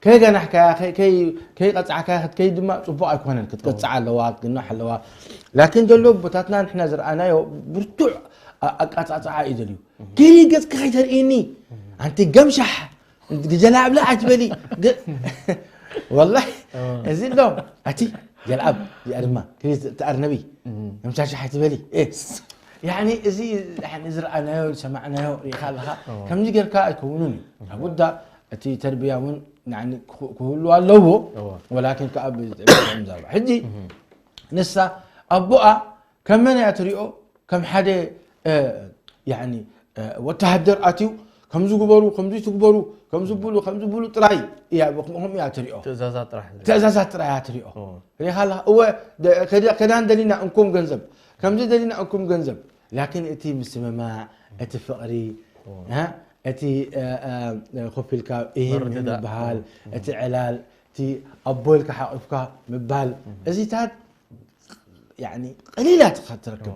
ከይገናሕካያ ከይቀፃዕካያ ክትከይድ ድማ ፅቡቕ ኣይኮነን ክትቀፅዓ ኣለዋ ክትግናሕ ኣለዋ ላኪን ዘሎ ቦታትና ንሕና ዝረኣናዮ ብርቱዕ ኣቃፃፅዓ እዩ ዘልዩ ገሊ ገፅኪ ከይተርእኒ ኣንቲ ገምሻሕ ጀላብ ላ ኣይትበሊ ወላ እዚ ኣሎ ኣቲ ጀልኣብ እዚኣ ድማ ትኣርነቢ ገምሻሻሕ ኣይትበሊ ያኒ እዚ ዝረኣናዮ ዝሰማዕናዮ ርኢኻ ኣለኻ ከምዚ ጌርካ ኣይከውንን እዩ ኣቡዳ እቲ ተርቢያ እውን ክህሉ ኣለዎ ወላኪን ከዓ ብጥዕም ዘረባ ሕጂ ንሳ ኣቦኣ ከም መን እያ ትሪኦ ከም ሓደ ወተሃደር ኣትዩ ከምዚ ግበሩ ከምዚ ትግበሩ ከምዚ ብሉ ከምዚ ብሉ ጥራይ እያ ከምኡ እያ ትሪኦ ትእዛዛት ጥራሕ ትእዛዛት ጥራይ እያ ትሪኦ ሪኻ ኣለኻ እወ ክዳን ደሊና እንኩም ገንዘብ ከምዚ ደሊና እንኩም ገንዘብ ላኪን እቲ ምስምማዕ፣ እቲ ፍቕሪ፣ እ፣ እቲ፣ እ፣ እ፣ ኮፍ ኢልካ እሂን ምብሃል፣ እቲ ዕላል፣ እቲ ኣቦ ኢልካ ሓቑፍካ ምባል፣ እዚታት ያኒ ቀሊላት ኢኻ ትረክብ።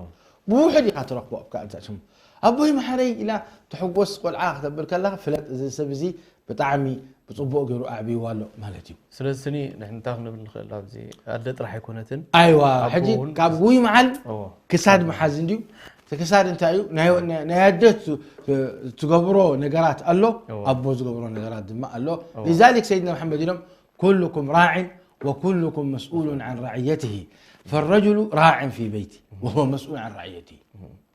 ብውሑድ ኢኻ ትረክቦ ኣብ ካልእ። ኣቦይ መሓረይ ኢላ ትሕጎስ ቆልዓ ክተብል ከለኻ፣ ፍለጥ፣ እዚ ሰብ እዚ ብጣዕሚ ብጽቡቕ ገይሩ ኣዕብይዋ ኣሎ ማለት እዩ። ስለዚ ስኒ ንሕና እንታይ ክንብል ንኽእል? ኣብዚ ኣደ ጥራሕ ኣይኮነትን። ኣይዋ፣ ኣቦ ሕጂ እውን ካብ ጉይ መዓል እዎ። ክሳድ መሓዝ እንድዩ። እቲ ክሳድ እንታይ እዩ? ናይ፣ ናይ ኣደ ት-፣ ትገብሮ ነገራት ኣሎ፣ እዎ። ኣቦ ዝገብሮ ነገራት ድማ ኣሎ። እዎ። لذلك سيدنا محمد ኢሎም، كلكم راع وكلكم مسؤول عن رعيته، فالرجل راع في بيته وهو مسؤول عن رعيته.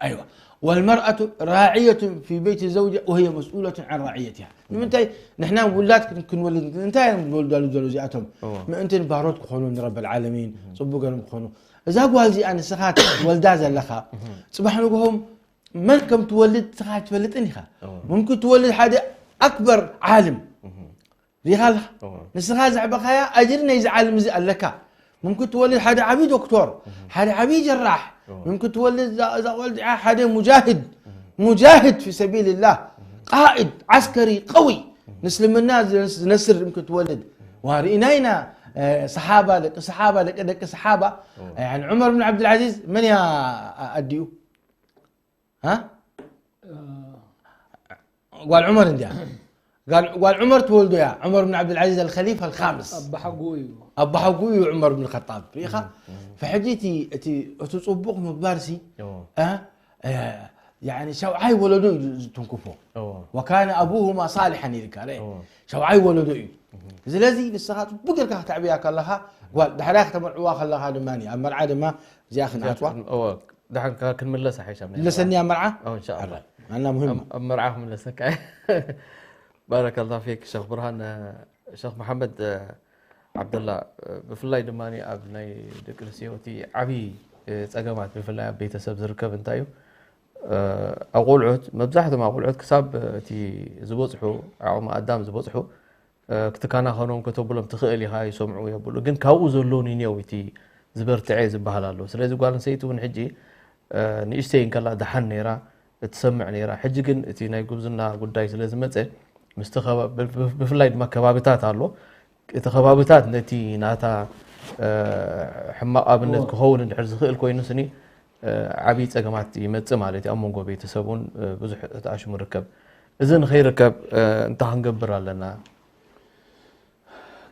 ኣይዋ። والمرأة راعية في بيت زوجها وهي مسؤولة عن رعيتها. ንምንታይ ንሕና ውላድ ክን-፣ ክንወልድ፣ እንታይ እዮም ዝወልዳሉ ዘለዉ እዚኣቶም? እዎ። ምእንቲ ንባሮት ክኾኑ ንረበል ዓለሚን፣ እህ። ጽቡቅ ገሮም ክኾኑ። እዛ ጓል እዚኣ ንስኻ ትወልዳ ዘለኻ፣ እህ። ጽባሕ ንግሆም መን ከም ትወልድ ንስኻ ኣይትፈልጥን ኢኻ። እዎ። ሙምኪን ትወልድ ሓደ ኣክበር ዓልም። እህ። ሪኢኻ ኣለኻ? እዎ። ንስኻ ዘዕበኻያ ኣጅሪ ናይዚ ዓለም እዚ ኣለካ። ሙምኪን ትወልድ ሓደ ዓብዪ ዶክተር፣ እህ። ሓደ ዓብዪ ጀራሕ። እዎ። ሙምኪን ትወልድ እዛ፣ እዛ ቆልዓ ሓደ ሙጃሂድ፣ እህ። ሙጃሂድ ፊ ሰቢልላህ፣ እህ። ቃኢድ ዓስከሪ ቀዊ፣ እህ። ንእስልምና ዝነስ-፣ ዝነስር ሙምኪን ትወልድ። እህ። ወሪእና ኢና፣ እ፣ ሰሓባ፣ ደቂ ሰሓባ፣ ደቂ ደቂ ሰሓባ። እዎ። ያኒ ዑመር ብን ዓብዱልዓዚዝ መን እያ ኣዲኡ? ሃ? እ፣ ጓል ዑመር እንድያ። ጓል፣ ጓል ዑመር ትወልዶ እያ። ዑመር ብን ዓብዱልዓዚዝ ኣልኸሊፋ ኣልኻምስ። ኣባሓጎኡ እዩ። ኣባሓጎኡ እዩ ዑመር ብን ኸጣብ። ርኢኻ? እም፣ እም። ፈሕጂ እቲ፣ እቲ፣ እቲ ጽቡቕ ምግባርሲ፣ እዎ። እ፣ እ፣ ያኒ ሸውዓይ ወለዶ እዩ ዝትንክፎ። እዎ። ወካነ ኣቡሁማ ሳሊሐን ኢልካ፣ ርእ። እዎ። ሸውዓይ ወለዶ እዩ። እም። ስለዚ ንስኻ ጽቡቕ ጌርካ ከተዕብያ ከለኻ፣ ጓል፣ ዳሕራይ ከተመርዕዋ ከለኻ ድማ፣ ኣብ መርዓ ድማ እዚኣ ክንኣትዋ። እዎ። ደሓን ከ-፣ ክንምለስ ኣይሓይሻ ምና። ምለሰኒ ኣብ መርዓ? ኣዎ፣ እንሻኣላ። ኣላ፣ ኣላ ሙሂም። ኣብ፣ ኣብ መርዓ ክምለሰካ እየ። ባረከላሁ ፊክ ሸኽ ብርሃን። ሸኽ መሓመድ፣ እ፣ ዓብደላ፣ እ፣ ብፍላይ ድማ ኣብ ናይ ደቂ ኣንስትዮ እቲ ዓብዪ፣ እ፣ ጸገማት ብፍላይ ኣብ ቤተሰብ ዝርከብ እንታይ እዩ? እ፣ ኣብ ቆልዑት፣ መብዛሕትኦም ኣብ ቆልዑት ክሳብ እቲ ዝበጽሑ ዓቕሚ ኣዳም ዝበጽሑ እ፣ ክትከናኸኖም ከተብሎም ትኽእል ኢኻ፣ ይሰምዑ የብሉ። ግን ካብኡ ዘሎ ኒኔው እቲ ዝበርትዐ ዝበሃል ኣሎ። ስለዚ ጓል ኣንስተይቲ እውን ሕጂ፣ እ፣ ንእሽተይ እንከላ ደሓን ነይራ፣ እትሰምዕ ነይራ። ሕጂ ግን እቲ ናይ ጉብዝና ጉዳይ ስለ ዝመጸ፣ ምስቲ ከባ-፣ ብ-፣ ብ-፣ ብፍላይ ድማ ከባብታት ኣሎ። እቲ ከባብታት ነቲ ናታ፣ እ፣ ሕማቕ ኣብነት እዎ። ክኸውን እንድሕር ዝኽእል ኮይኑ ስኒ፣ እ፣ ዓብዪ ጸገማት ይመጽእ ማለት እዩ። ኣብ መንጎ ቤተሰብ እውን፣ እ፣ ብዙሕ ተኣሽሙ ይርከብ። እዚ ንኸይርከብ፣ እ፣ እንታይ ክንገብር ኣለና?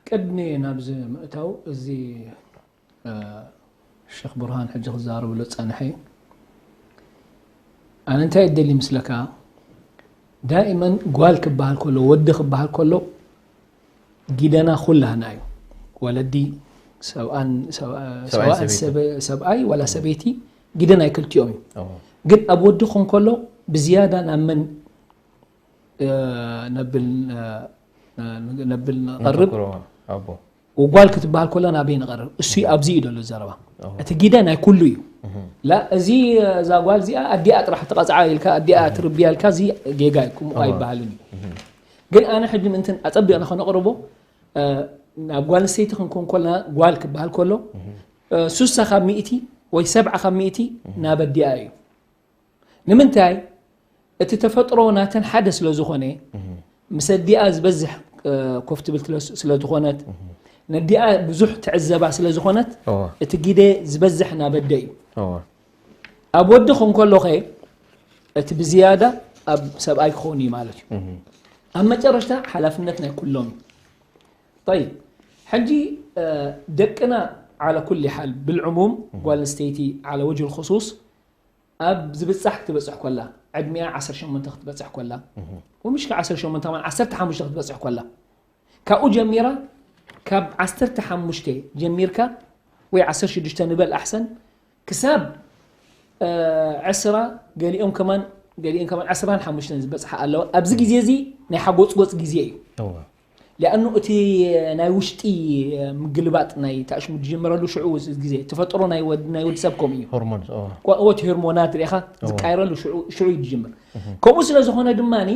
ቅድሚ ናብዚ ምእታው፣ እዚ፣ እ፣ ሸኽ ብርሃን ሕጂ ክዛረብሉ ዝጸንሐ እዩ። ኣነ እንታይ እደሊ ምስለካ፣ ዳኢመን ጓል ክበሃል ከሎ፣ ወዲ ክበሃል ከሎ፣ ጊደና ኩላህና እዩ። ወለዲ፣ ሰብኣን፣ ሰብኣ-፣ ሰብኣይ ሰብኣን ሰበይቲ። ሰበ-፣ ሰብኣይ ዋላ ሰበይቲ፣ ጊደና ክልቲኦም እዩ። ኦ። ግን ኣብ ወዲ ክኾን ከሎ፣ ብዝያዳ ናብ መን፣ እ፣ ነብል፣ እ፣ ነብል ንቐርብ? ነተኩሮ ኣቦ። ወጓል ክትበሃል ከሎ ናበይ ንቐርብ? እሱ ኣብዚ እዩ ዘሎ ዘረባ። ኦ። እቲ ጊደ ናይ ኩሉ እዩ። እህ። ላ፣ እዚ፣ እዛ ጓል እዚኣ ኣዲኣ ጥራሕ ትቐጽዓ ኢልካ፣ ኣዲኣ እህ። ትርብያ ኢልካ፣ እዚ ጌጋ እዩ፣ ከምኡ ኦ። ኣይበሃልን እዩ። እህ። ግን ኣነ ሕጂ ምእንትን ኣጸቢቕና ከነቕርቦ፣ እ፣ ናብ ጓል ኣንስተይቲ ክንኮን ከለና፣ ጓል ክበሃል ከሎ፣ እህ። እ፣ ሱሳ ካብ ሚእቲ ወይ ሰብዓ ካብ ሚእቲ እህ። ናብ ኣዲኣ እዩ። ንምንታይ? እቲ ተፈጥሮ ናተን ሓደ ስለ ዝኾነ፣ እህ። ምስ ኣዲኣ ዝበዝሕ፣ እ፣ ኮፍ ትብል ትለ-፣ ስለ ዝኾነት፣ እህ። ነዲኣ ብዙሕ ትዕዘባ ስለ ዝኾነት፣ እወ። እቲ ግደ ዝበዝሕ ናብ ኣደ እዩ። እወ። ኣብ ወዲ ክንከሎ ኸ፣ እቲ ብዝያዳ ኣብ ሰብኣይ ክኸውን እዩ ማለት እዩ። እህ። ኣብ መጨረሽታ ሓላፍነት ናይ ኩሎም እዩ። ጠይብ፣ ሕጂ፣ እ፣ ደቅና ዓላ ኩሊ ሓል፣ ብልዕሙም፣ እህ። ጓል ኣንስተይቲ ዓላ ወጅል ክሱስ፣ ኣብ ዝብጻሕ ክትበጽሕ ኮላ፣ ዕድሚኣ ዓሰርተ ሸሞንተ ክትበጽሕ ኮላ፣ እህ። ወምሽ ከ ዓሰርተ ሸሞንተ ከማን ዓሰርተ ሓሙሽተ ክትበጽሕ ኮላ፣ ካብኡ ጀሚራ፣ ካብ ዓሰርተ ሓሙሽተ ጀሚርካ፣ ወይ ዓሰርተ ሽዱሽተ ንበል ኣሕሰን፣ ክሳብ፣ እ፣ ዕስራ፣ ገሊኦም ከማን፣ ገሊኦም ከማን ዕስራን ሓሙሽተን ዝበጽሓ ኣለዋ። ኣብዚ ግዜ እዚ ናይ ሓጎጽጎጽ ግዜ እዩ። እወ። ሊኣኑ እቲ ናይ ውሽጢ ምግልባጥ ናይ ተኣሽሙ ዝጅምረሉ ሽዑ ግዜ፣ ተፈጥሮ ናይ ወድ-፣ ናይ ወዲ ሰብ ከምኡ እዩ። ሆርሞንስ፣ ኦ። ቆ-፣ እቲ ሆርሞናት ርኢኻ እዎ። ዝቃየረሉ ሽዑ፣ ሽዑ እዩ ዝጅምር። እህ። ከምኡ ስለ ዝኾነ ድማኒ፣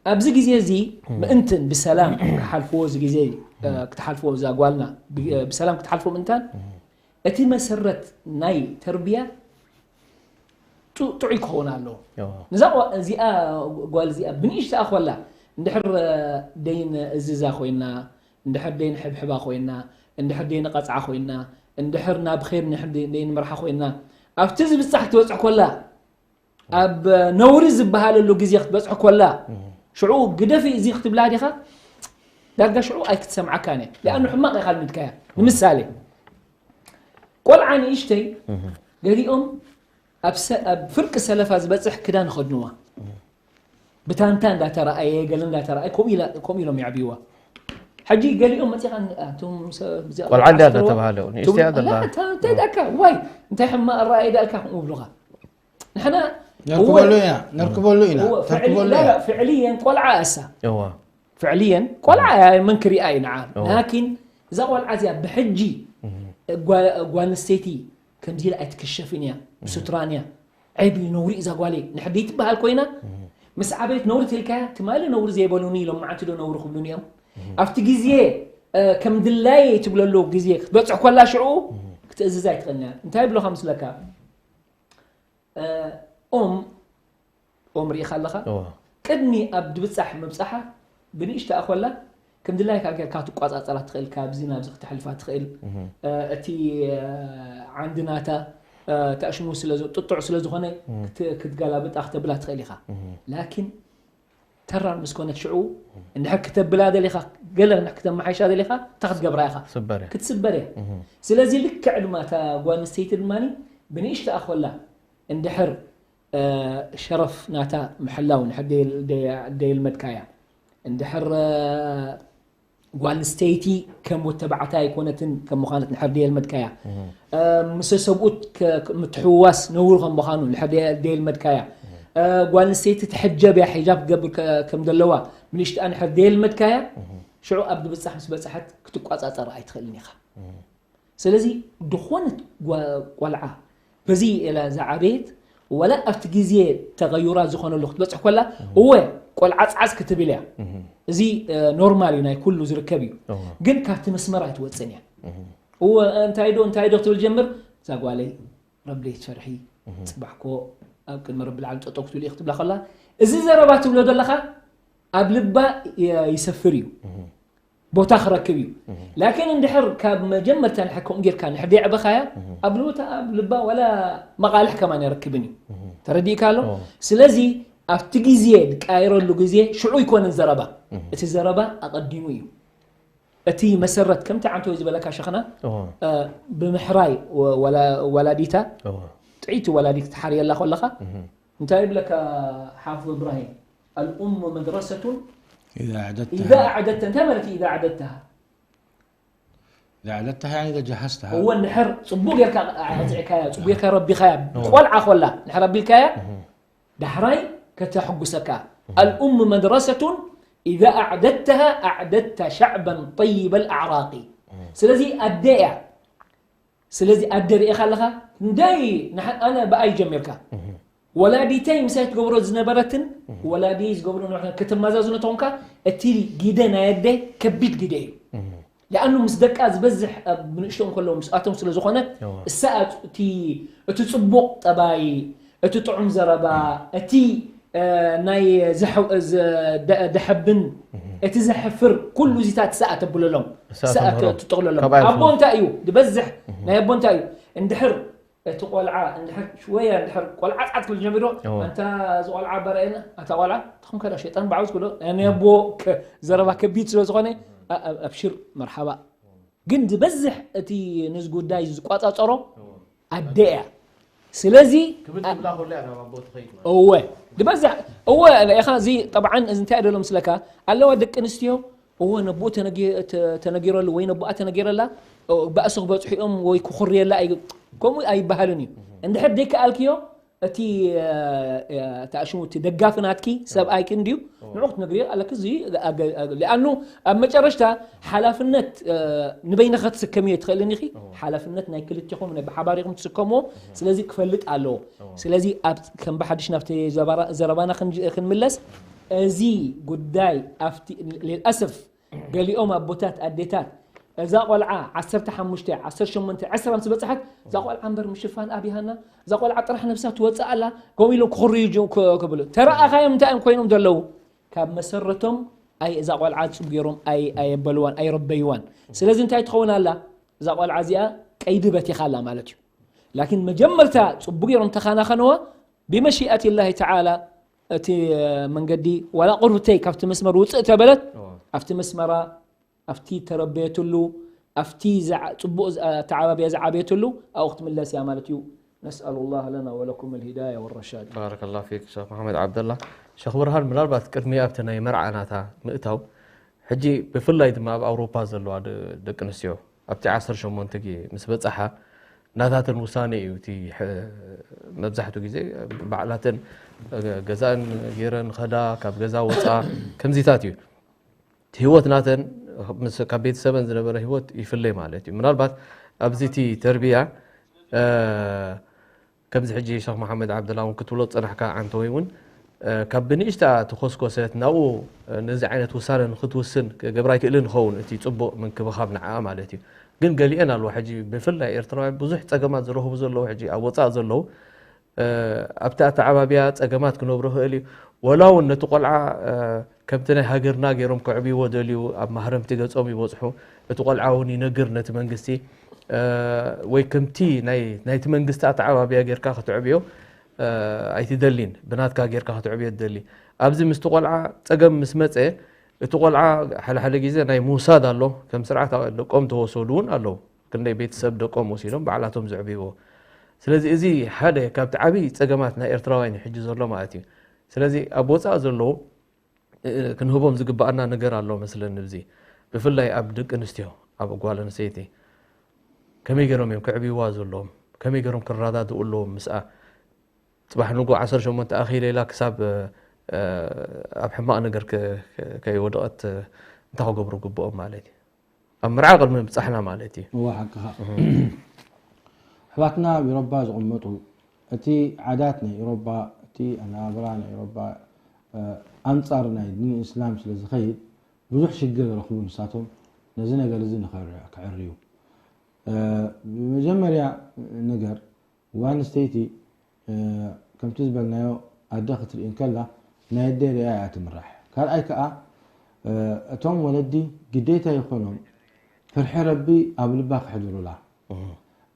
ኣብዚ ግዜ እዚ እህ። ምእንትን ብሰላም ክሓልፍዎ፣ እዚ ግዜ፣ እ፣ እህ። ክትሓልፍዎ እዛ ጓልና፣ ብ-፣ እ፣ ብሰላም ክትሓልፎ ምእንታን፣ እህ። እቲ መሰረት ናይ ተርቢያ ጡ- ጥዑይ ክኸውን ኣለዎ። እዋ። ነዛ ጓ- እዚኣ ጓል እዚኣ ብንእሽተኣ ኮላ እንድሕር እ፣ ደይን እዝዛ ኮይና፣ እንድሕር ደይን ሕብሕባ ኮይና፣ እንድሕር ደይን ቐፅዓ ኮይና፣ እንድሕር ናብ ኸይር ንሕር ደይን መርሓ ኮይና፣ ኣብቲ ዝብፃሕ ክትበፅሕ ኮላ ኣብ ነውሪ ዝበሃለሉ ግዜ ክትበጽሕ ኮላ ሽዑ ግደፊ እዚ ክትብላ ዲኻ? ዳርጋ ሽዑ ኣይክትሰምዓካን እያ። ሊኣኑ ሕማቕ ኢኻ ልሚድካያ። ንምሳሌ ቆልዓ ንእሽተይ ገሊኦም ኣብ ሰ- ኣብ ፍርቂ ሰለፋ ዝበጽሕ ክዳን ይኸድንዋ። ብታንታ እንዳተረኣየ ገለ እንዳተረኣየ ከምኡ ኢላ- ከምኡ ኢሎም የዕብይዋ። ሕጂ ገሊኦም መጺኻ ኣቱም ሰብ እዚኣ ቆልዓ እንዳ ኣስተውዕል እንዳተባሃለ ትብሉ- ንእሽተይ ኣላ። ኣላ። እታ- እንታይ ደኣካ ዋይ እንታይ ሕማቕ ኣረኣየ ደኣልካ ከምኡ ብሉኻ። ንሕና ነርክበሉ እወ- ኢና ነርክበሉ ኢና እወ፣ ፍዕሊ- ተርክበሉ ላ- ኢና ላ፣ ፍዕልየን ቆልዓ እሳ እዋ። ፍዕልየን ቆልዓ እያ፣ መን ክሪኣ እዩ ንዓ። እዋ። ላኪን እዛ ቆልዓ እዚኣ ብሕጂ ጓ- ጓል ኣንስተይቲ ከምዚ ኢላ ኣይትክሸፍን እያ፣ ብስቱራን እያ። ዐይቢ ነውሪ እዛ ጓለይ ንሕደይ ትበሃል ኮይና ምስ ዓበየት ነውሪ ተልካያ ትማሊ ነውሪ ዘይበሉኒ ኢሎም መዓንቲ ዶ ነውሪ ክብሉኒ እዮም። ኣብቲ ግዜ እ፣ ከም ድላየ ትብለሉ ግዜ ክትበፅሕ ኮላ ሽዑ ክትእዝዝ ኣይትኽእልን እያ። እንታይ ብሎኻ ምስለካ? ኦም ኦም ርኢኻ ኣለኻ? እዋ። ቅድሚ ኣብ ድብጻሕ ምብጻሓ ብንእሽተኣ ኮላ ከም ድላይካ ጌርካ ትቋጻጸራ ትኽእል፣ ካብዚ ናብዚ ክተሕልፋ ትኽእል። እቲ ዓንዲ ናታ ተኣሽሙ ስለ ጥጡዕ ስለ ዝኾነ ክትገላብጣ ክተብላ ትኽእል ኢኻ። ላኪን ተራር ምስ ኮነት ሽዑ እንድሕር ክተብላ ደሊኻ ገለ ክትመሓይሻ ደሊኻ እንታይ ክትገብራ ኢኻ? ክትስበር እያ። ክትስበር እያ። ስለዚ ልክዕ ድማ እታ ጓል ኣንስተይቲ ድማ ብንእሽተኣ ኮላ እንድሕር ሸረፍ ናታ ምሕላው እንድሕር ደየልመድካያ፣ እንድሕር ጓል ኣንስተይቲ ከም ወዲ ተባዕታይ ኣይኮነትን ከም ምዃነት እንድሕር ደየልመድካያ፣ ምስ ሰብኡት ምትሕውዋስ ነውሪ ከም ምዃኑ እንድሕር ደየልመድካያ፣ ጓል ኣንስተይቲ ትሕጀብ እያ፣ ሒጃብ ክትገብር ከም ዘለዋ ብንእሽትኣ እንድሕር ደየልመድካያ፣ ሽዑ ኣብ ድብጻሕ ምስ በጽሐት ክትቋጻጸር ኣይትኽእልን ኢኻ። ስለዚ ድኾነት ጓ- ቆልዓ በዚ ኢላ ዝዓበየት ወላ ኣብቲ ግዜ ተቐዩራ ዝኾነሉ ክትበፅሕ ኮላ እወ ቆልዓ ፃዕፅ ክትብል እያ። እዚ እ፣ ኖርማል እዩ፣ ናይ ኩሉ ዝርከብ እዩ። እወ። ግን ካብቲ መስመር ኣይትወፅን እያ። እወ እንታይ ዶ እንታይ ዶ ክትብል ጀምር እዛ ጓለይ ረብለይ ትፈርሒ ፅባሕኮ ኣብ ቅድሚ ረቢ ልዓለም ጠጠው ክትብል እዩ ክትብላ ከላ እዚ ዘረባ ትብሎ ዘለኻ ኣብ ልባ ይ- ይሰፍር እዩ። ቦታ ክረክብ እዩ። ላኪን እንድሕር ካብ መጀመርታ ንሕር ከምኡ ጌርካ ንሕር ደይዕበኻያ ኣብ ልውታ ኣብ ልባ ዋላ መቓልሕ ከማን ኣይረክብን እዩ። ተረዲእካ ኣሎ? ስለዚ ኣብቲ ግዜ ዝቃየረሉ ግዜ ሽዑ ኣይኮነን ዘረባ። እቲ ዘረባ ኣቐዲሙ እዩ። እቲ መሰረት ከምቲ ዓንተወይ ዝበለካ ሸኽና ብምሕራይ ወላዲታ ጥዕይቲ ወላዲት ትሓርየላ ከለኻ እንታይ ይብለካ ሓፍظ እብራሂም الأم مدرسة إذا أعددتها إذا أعددت أنت مالتي إذا أعددتها إذا أعددتها يعني إذا جهزتها هو النحر صبوق يركا أعزعكايا صبوق يركا ربي خايا قول عخولا نحر ربي الكايا دحراي كتحقسكا الأم مدرسة إذا أعددتها أعددت شعبا طيب الأعراق سلزي أدية ስለዚ ኣደ ርኢኻ ኣለኻ እንታይ ንሓ- ኣነ ብኣይ ጀሚርካ ወላዲተይ ምሳይ ትገብሮ ዝነበረትን ወላዲ ዝገብሮ ንሕና ከተመዛዝኖ ተኾንካ እቲ ግደ ናይ ኣደ ከቢድ ግደ እዩ። ለኣኑ ምስ ደቃ ዝበዝሕ ኣብ ንእሽቶ እንከሎ ምስኣቶም ስለ ዝኾነ እዋ። እሳ እቲ እቲ ጽቡቕ ጠባይ እቲ ጥዑም ዘረባ እቲ ናይ ደሐብን እቲ ዘሕፍር ኩሉ እዚታት ሰኣ ተብለሎም ሰኣ ተጥቕለሎም ኣቦ እንታይ እዩ ዝበዝሕ ናይ ኣቦ እንታይ እዩ እንድሕር እቲ ቆልዓ እንድሕር ሽወያ እንድሕር ቆልዓ ጻት ክብል ጀሚሮ ኣንታ እዚ ቆልዓ በረአና ኣታ ቆልዓ ተኹም ከዳ ሸይጣን ባዕውዝ ክብሎ ናይ ኣቦ ዘረባ ከቢድ ስለ ዝኾነ ኣብሽር መርሓባ ግን ዝበዝሕ እቲ ንዚ ጉዳይ ዝቋጻጸሮ ኣደ እያ። ስለዚ ክብል ትብላ ከሎ እያ ናብ ኣቦ ትኸይድ ማለት። እወ ዝበዝሕ እወ ኢኻ እዚ ጠብዓን እዚ እንታይ ደሎ ምስለካ ኣለዋ ደቂ ኣንስትዮ እወ ነቦኡ ተነጊ- ተ- ተነጊረሉ ወይ ነቦኣ ተነጊረላ እ፣ ባእሲ ክበፅሑ እዮም ወይ ክኹርየላ ኣይ- ከምኡ ኣይበሃልን እዩ። እንድሕር ደይከኣልክዮ እቲ ተኣሽሙ እቲ ደጋፊ ናትኪ ሰብኣይኪ እንድዩ ንዑ ክትነግርዮ ኣለኪ እዚ ኣገ- ኣገ- ሊኣኑ ኣብ መጨረሽታ ሓላፍነት ንበይንኻ ክትስከምዮ ትኽእልን ኢኺ ሓላፍነት ናይ ክልቲኹም ናይ ብሓባር ኢኹም ትስከምዎ ስለዚ ክፈልጥ ኣለዎ ስለዚ ኣብ ከም ብሓድሽ ናብቲ ዘባራ- ዘረባና ክንጅ- ክንምለስ እዚ ጉዳይ ኣብቲ ልልኣሰፍ ገሊኦም ኣቦታት ኣዴታት እዛ ቆልዓ ዓሰርተ ሓሙሽተ፣ ዓሰርተ ሸሞንተ፣ ዕስራ ምስ በጽሐት፣ እዛ ቆልዓ እምበር ምሽፋን ኣብይሃና፣ እዛ ቆልዓ ጥራሕ ነብሳ ትወጽእ ኣላ፣ ከምኡ ኢሎም ክኹርዩ ጀ-፣ ክ-፣ ክብሉ። ተረኣኻዮም እንታይ እዮም ኮይኖም ዘለዉ? ካብ መሰረቶም ኣይ-፣ እዛ ቆልዓ ጽቡቕ ገይሮም ኣይ-፣ ኣየበልዋን፣ ኣይረበይዋን። ስለዚ እንታይ ትኸውን ኣላ? እዛ ቆልዓ እዚኣ ቀይዲ በቲኻ ኣላ ማለት እዩ። ላኪን መጀመርታ ጽቡቕ ገይሮም ተኻናኸንዋ፣ ብመሺኣት ላሂ ተዓላ እቲ መንገዲ ዋላ ቁርብተይ ካብቲ መስመር ውፅእ ተበለት፣ ኣብቲ መስመራ፣ ኣብቲ ተረበየትሉ፣ ኣብቲ ዝዓ-፣ ፅቡቕ ዝ-፣ ኣተዓባብያ ዝዓበየትሉ ኣብኡ ክትምለስ እያ ማለት እዩ። نسأل الله لنا ولكم الهداية والرشاد. ባረከላሁ ፊክ ሸኽ መሓመድ ዓብደላ። ሸኽ ብርሃን፣ ምናልባት ቅድሚ ኣብቲ ናይ መርዓ ናታ ምእታው፣ ሕጂ ብፍላይ ድማ ኣብ ኣውሮፓ ዘለዋ ደ-፣ ደቂ ኣንስትዮ ኣብቲ ዓሰርተ ሸሞንተ ግዜ ምስ በጻሓ ናታተን ውሳነ እዩ። እቲ ሕ-፣ መብዛሕትኡ ግዜ ባዕላተን ገዛን ገይረን ኸዳ፣ ካብ ገዛ ወፃ፣ ከምዚታት እዩ እቲ ህይወት ናተን። ምስ፣ ካብ ቤተሰበን ዝነበረ ህይወት ይፍለይ ማለት እዩ። ምናልባት ኣብዚ እቲ ተርቢያ፣ እ፣ ከምዚ ሕጂ ሸኽ መሓመድ ዓብደላ እውን ክትብሎ ዝጸናሕካ ዓንተወይ እውን፣ እ፣ ካብ ብንእሽታ ተኾስኮሰት ናብኡ፣ እ፣ ነዚ ዓይነት ውሳነ ንክትውስን ክገብራ ኣይክእልን ይኸውን፣ እቲ ጽቡቕ ምንክብኻብ ንዓኣ ማለት እዩ። ግን ገሊአን ኣለዋ ሕጂ ብፍላይ ኤርትራውያን ብዙሕ ጸገማት ዝረኽቡ ዘለዉ ሕጂ ኣብ ወጻኢ ዘለዉ፣ እ፣ ኣብቲ ኣተዓባብያ ጸገማት ክነብሩ ይኽእል እዩ። ወላ እውን ነቲ ቆልዓ፣ እ፣ ከምቲ ናይ ሃገርና ገይሮም ከዕብይዎ ደልዩ ኣብ ማህረምቲ ገጾም ይበጽሑ። እቲ ቆልዓ እውን ይነግር ነቲ መንግስቲ፣ እ፣ ወይ ከምቲ ናይ፣ ናይቲ መንግስቲ ኣተዓባብያ ጌርካ ክትዕብዮ፣ እ፣ ኣይትደሊን፣ ብናትካ ጌርካ ክትዕብዮ ትደሊ። ኣብዚ ምስቲ ቆልዓ ጸገም ምስ መጸ፣ እቲ ቆልዓ ሓደ ሓደ ግዜ ናይ ምውሳድ ኣሎ፣ ከም ስርዓት ደቆም ተወሰዱ እውን ኣለዉ። ክንደይ ቤተሰብ ደቆም ወሲዶም ባዕላቶም ዘዕብይዎ። ስለዚ እዚ ሓደ ካብቲ ዓብዪ ጸገማት ናይ ኤርትራውያን እዩ ሕጂ ዘሎ ማለት እዩ። ስለዚ ኣብ ወጻኢ ዘለዉ፣ እ፣ ክንህቦም ዝግብኣና ነገር ኣሎ መስለኒ። እዚ ብፍላይ ኣብ ደቂ ኣንስትዮ፣ ኣብ ጓል ኣንስተይቲ ከመይ ገይሮም እዮም ክዕብይዋ ዘለዎም፣ ከመይ ገይሮም ክረዳድኡ ኣለዎም ምስኣ። ጽባሕ ንግሆ ዓሰርተ ሸሞንተ ኣኺለ ኢላ ክሳብ፣ እ፣ ኣብ ሕማቕ ነገር ከ-፣ ከ-፣ ከይወደቐት እንታይ ክገብሩ ግብኦም ማለት እዩ? ኣብ መርዓ ቅድሚ ምብጻሕና ማለት እዩ። እወ፣ ሓቅኻ። ኣሕዋትና ኣብ ኤውሮጳ ዝቕመጡ፣ እቲ ዓዳት ናይ ኤውሮጳ፣ እቲ ኣነባብራ ናይ ኤውሮጳ፣ እ፣ ኣንጻር ናይ ዲን እስላም ስለ ዝኸይድ፣ ብዙሕ ሽግር ይረኽቡ ንሳቶም። ነዚ ነገር እዚ ንኸር-፣ ክዕርዩ። እ፣ ብመጀመርያ ነገር፣ ጓል ኣንስተይቲ፣ እ፣ ከምቲ ዝበልናዮ፣ ኣደ ክትርኢ እንከላ፣ ናይ ኣደ ርእያ እያ ትምራሕ። ካልኣይ ከኣ፣ እ፣ እቶም ወለዲ ግዴታ ይኾኖም ፍርሒ ረቢ ኣብ ልባ ከሕድሩላ። እህ።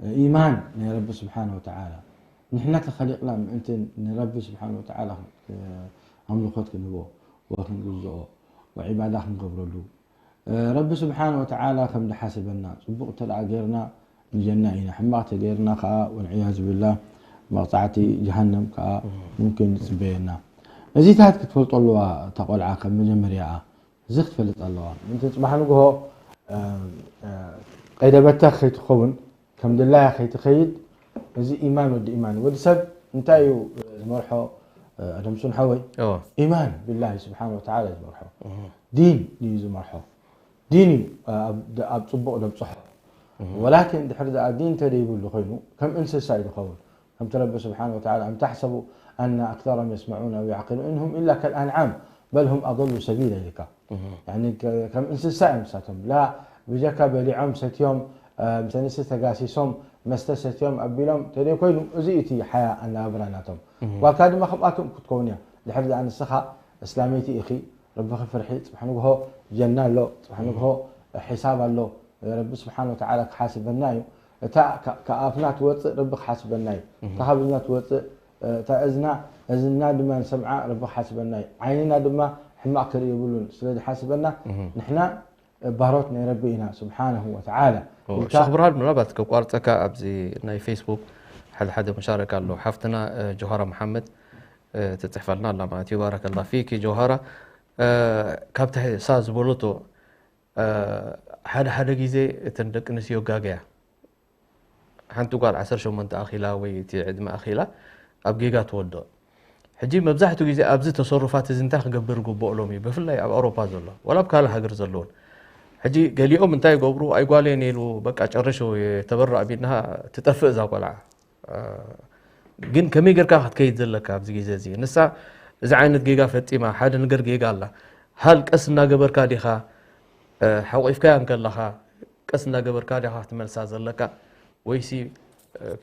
እ፣ ኢማን ናይ ረቢ ስብሓነ ወተዓላ። ንሕና ተኸሊቕና ምእንቲ ንረቢ ስብሓነ ወተዓላ፣ እ፣ ኣምልኾት ክንህቦ ወክንግዝኦ ወዒባዳ ክንገብረሉ። እ፣ ረቢ ስብሓነ ወተዓላ ከም ዝሓስበና፣ ጽቡቕ እንተ ደኣ ጌርና ንጀና ኢና፣ ሕማቕ እንተ ጌርና ከኣ ወልዕያዙ ቢላህ መቕጻዕቲ ጀሃነም ከኣ ሙምኪን ይጽበየና። እዚታት ክትፈልጦ ኣለዋ እታ ቆልዓ ከም መጀመርያኣ። እዚ ክትፈልጥ ኣለዋ። ምእንቲ ጽባሕ ንግሆ፣ እ፣ እ፣ ቀይደ በተኽ ከይትኸውን፣ ከም ድላያ ከይትኸይድ፣ እዚ ኢማን ወዲ ኢማን። ወዲ ሰብ እንታይ እዩ ዝመርሖ፣ ኣደም ሱን ሓወይ? እዎ። ኢማን ቢላሂ ስብሓን ወተዓላ እዩ ዝመርሖ። እህ። ዲን እዩ ዝመርሖ። ዲን እዩ ኣብ፣ ኣብ ጽቡቕ ደብጽሖ። እህ። ወላኪን ድሕሪ ደኣ ዲን እንተደይብሉ ኮይኑ፣ ከም እንስሳ እዩ ዝኸውን። ከምቲ ረቢ ስብሓን ወተዓላ፣ "ኣም ተሕሰቡ ኣነ ኣክተረም የስመዑን ኣው ያዕቂሉን፣ ኢን ሁም ኢላ ከልኣንዓም፣ በል ሁም ኣደሉ ሰቢላ" ኢልካ። እህ። ያኒ ከ-፣ ከም እንስሳ እዮም ንሳቶም። ላ ብጀካ በሊዖም ሰትዮም፣ እ፣ ምስ ኣንስቲ ተጋሲሶም፣ መስተ ሰትዮም ኣቢሎም ተደይ ኮይኑ፣ እዚ እዩ እቲ ሓያ ኣነባብራ ናቶም። እህ። ጓልካ ድማ ከምኣቶም ክትከውን እያ። ድሕሪ ደኣ ንስኻ እስላመይቲ ኢኺ፣ ረብኺ ፍርሒ፣ ጽባሕ ንግሆ ጀና ኣሎ፣ ጽባሕ ንግሆ ሒሳብ ኣሎ፣ ረቢ ስብሓን ወተዓላ ክሓስበና እዩ። እታ ካ-፣ ካብ ኣፍና ትወጽእ ረቢ ክሓስበና እዩ። እህ። እታ ካብ እዝና ትወጽእ፣ እታ እዝና፣ እዝና ድማ ንሰምዓ ረቢ ክሓስበና እዩ። ዓይንና ድማ ሕማቕ ክርኢ የብሉን ስለ ዝሓስበና፣ እህ። ንሕና ባሮት ናይ ረቢ ኢና ስብሓነሁ ወተዓላ። ኦ፣ ኢልካ ሸኽ ብርሃን፣ ምናልባት ከቋርጸካ፣ ኣብዚ ናይ ፌስቡክ ሓደ ሓደ መሻረካ ኣሎ። ሓፍትና፣ እ፣ ጆሃራ መሓመድ፣ እ፣ ትጽሕፈልና ኣላ ማለት እዩ። ባረከላ ፊኪ ጆሃራ። እ፣ ካብቲ ሳ ዝበለቶ፣ እ፣ ሓደ ሓደ ግዜ እተን ደቂ ኣንስትዮ ጋገያ። ሓንቲ ጓል ዓሰርተ ሸሞንተ ኣኺላ ወይ እቲ ዕድመ ኣኺላ ኣብ ጌጋ ትወድቕ። ሕጂ መብዛሕትኡ ግዜ ኣብዚ ተሰሩፋት እዚ እንታይ ክገብር ግብኦ ሎም እዩ፣ ብፍላይ ኣብ ኣውሮፓ ዘሎ፣ ዋላ ኣብ ካልእ ሃገር ዘለውን። ሕጂ ገሊኦም እንታይ ይገብሩ፣ "ኣይ ጓል እየን" ኢሉ በቃ ጨርሹ፣ "ተበራእ" ቢልናሃ ትጠፍእ እዛ ቆልዓ። እ፣ ግን ከመይ ጌርካ ክትከይድ ዘለካ ኣብዚ ግዜ እዚ? ንሳ እዚ ዓይነት ጌጋ ፈጺማ፣ ሓደ ነገር ጌጋ ኣላ። ሃልቀስ እናገበርካ ዲኻ፣ እ፣ ሓቂፍካያ እንከለኻ፣ ቀስ እንዳገበርካ ዲኻ ክትመልሳ ዘለካ ወይሲ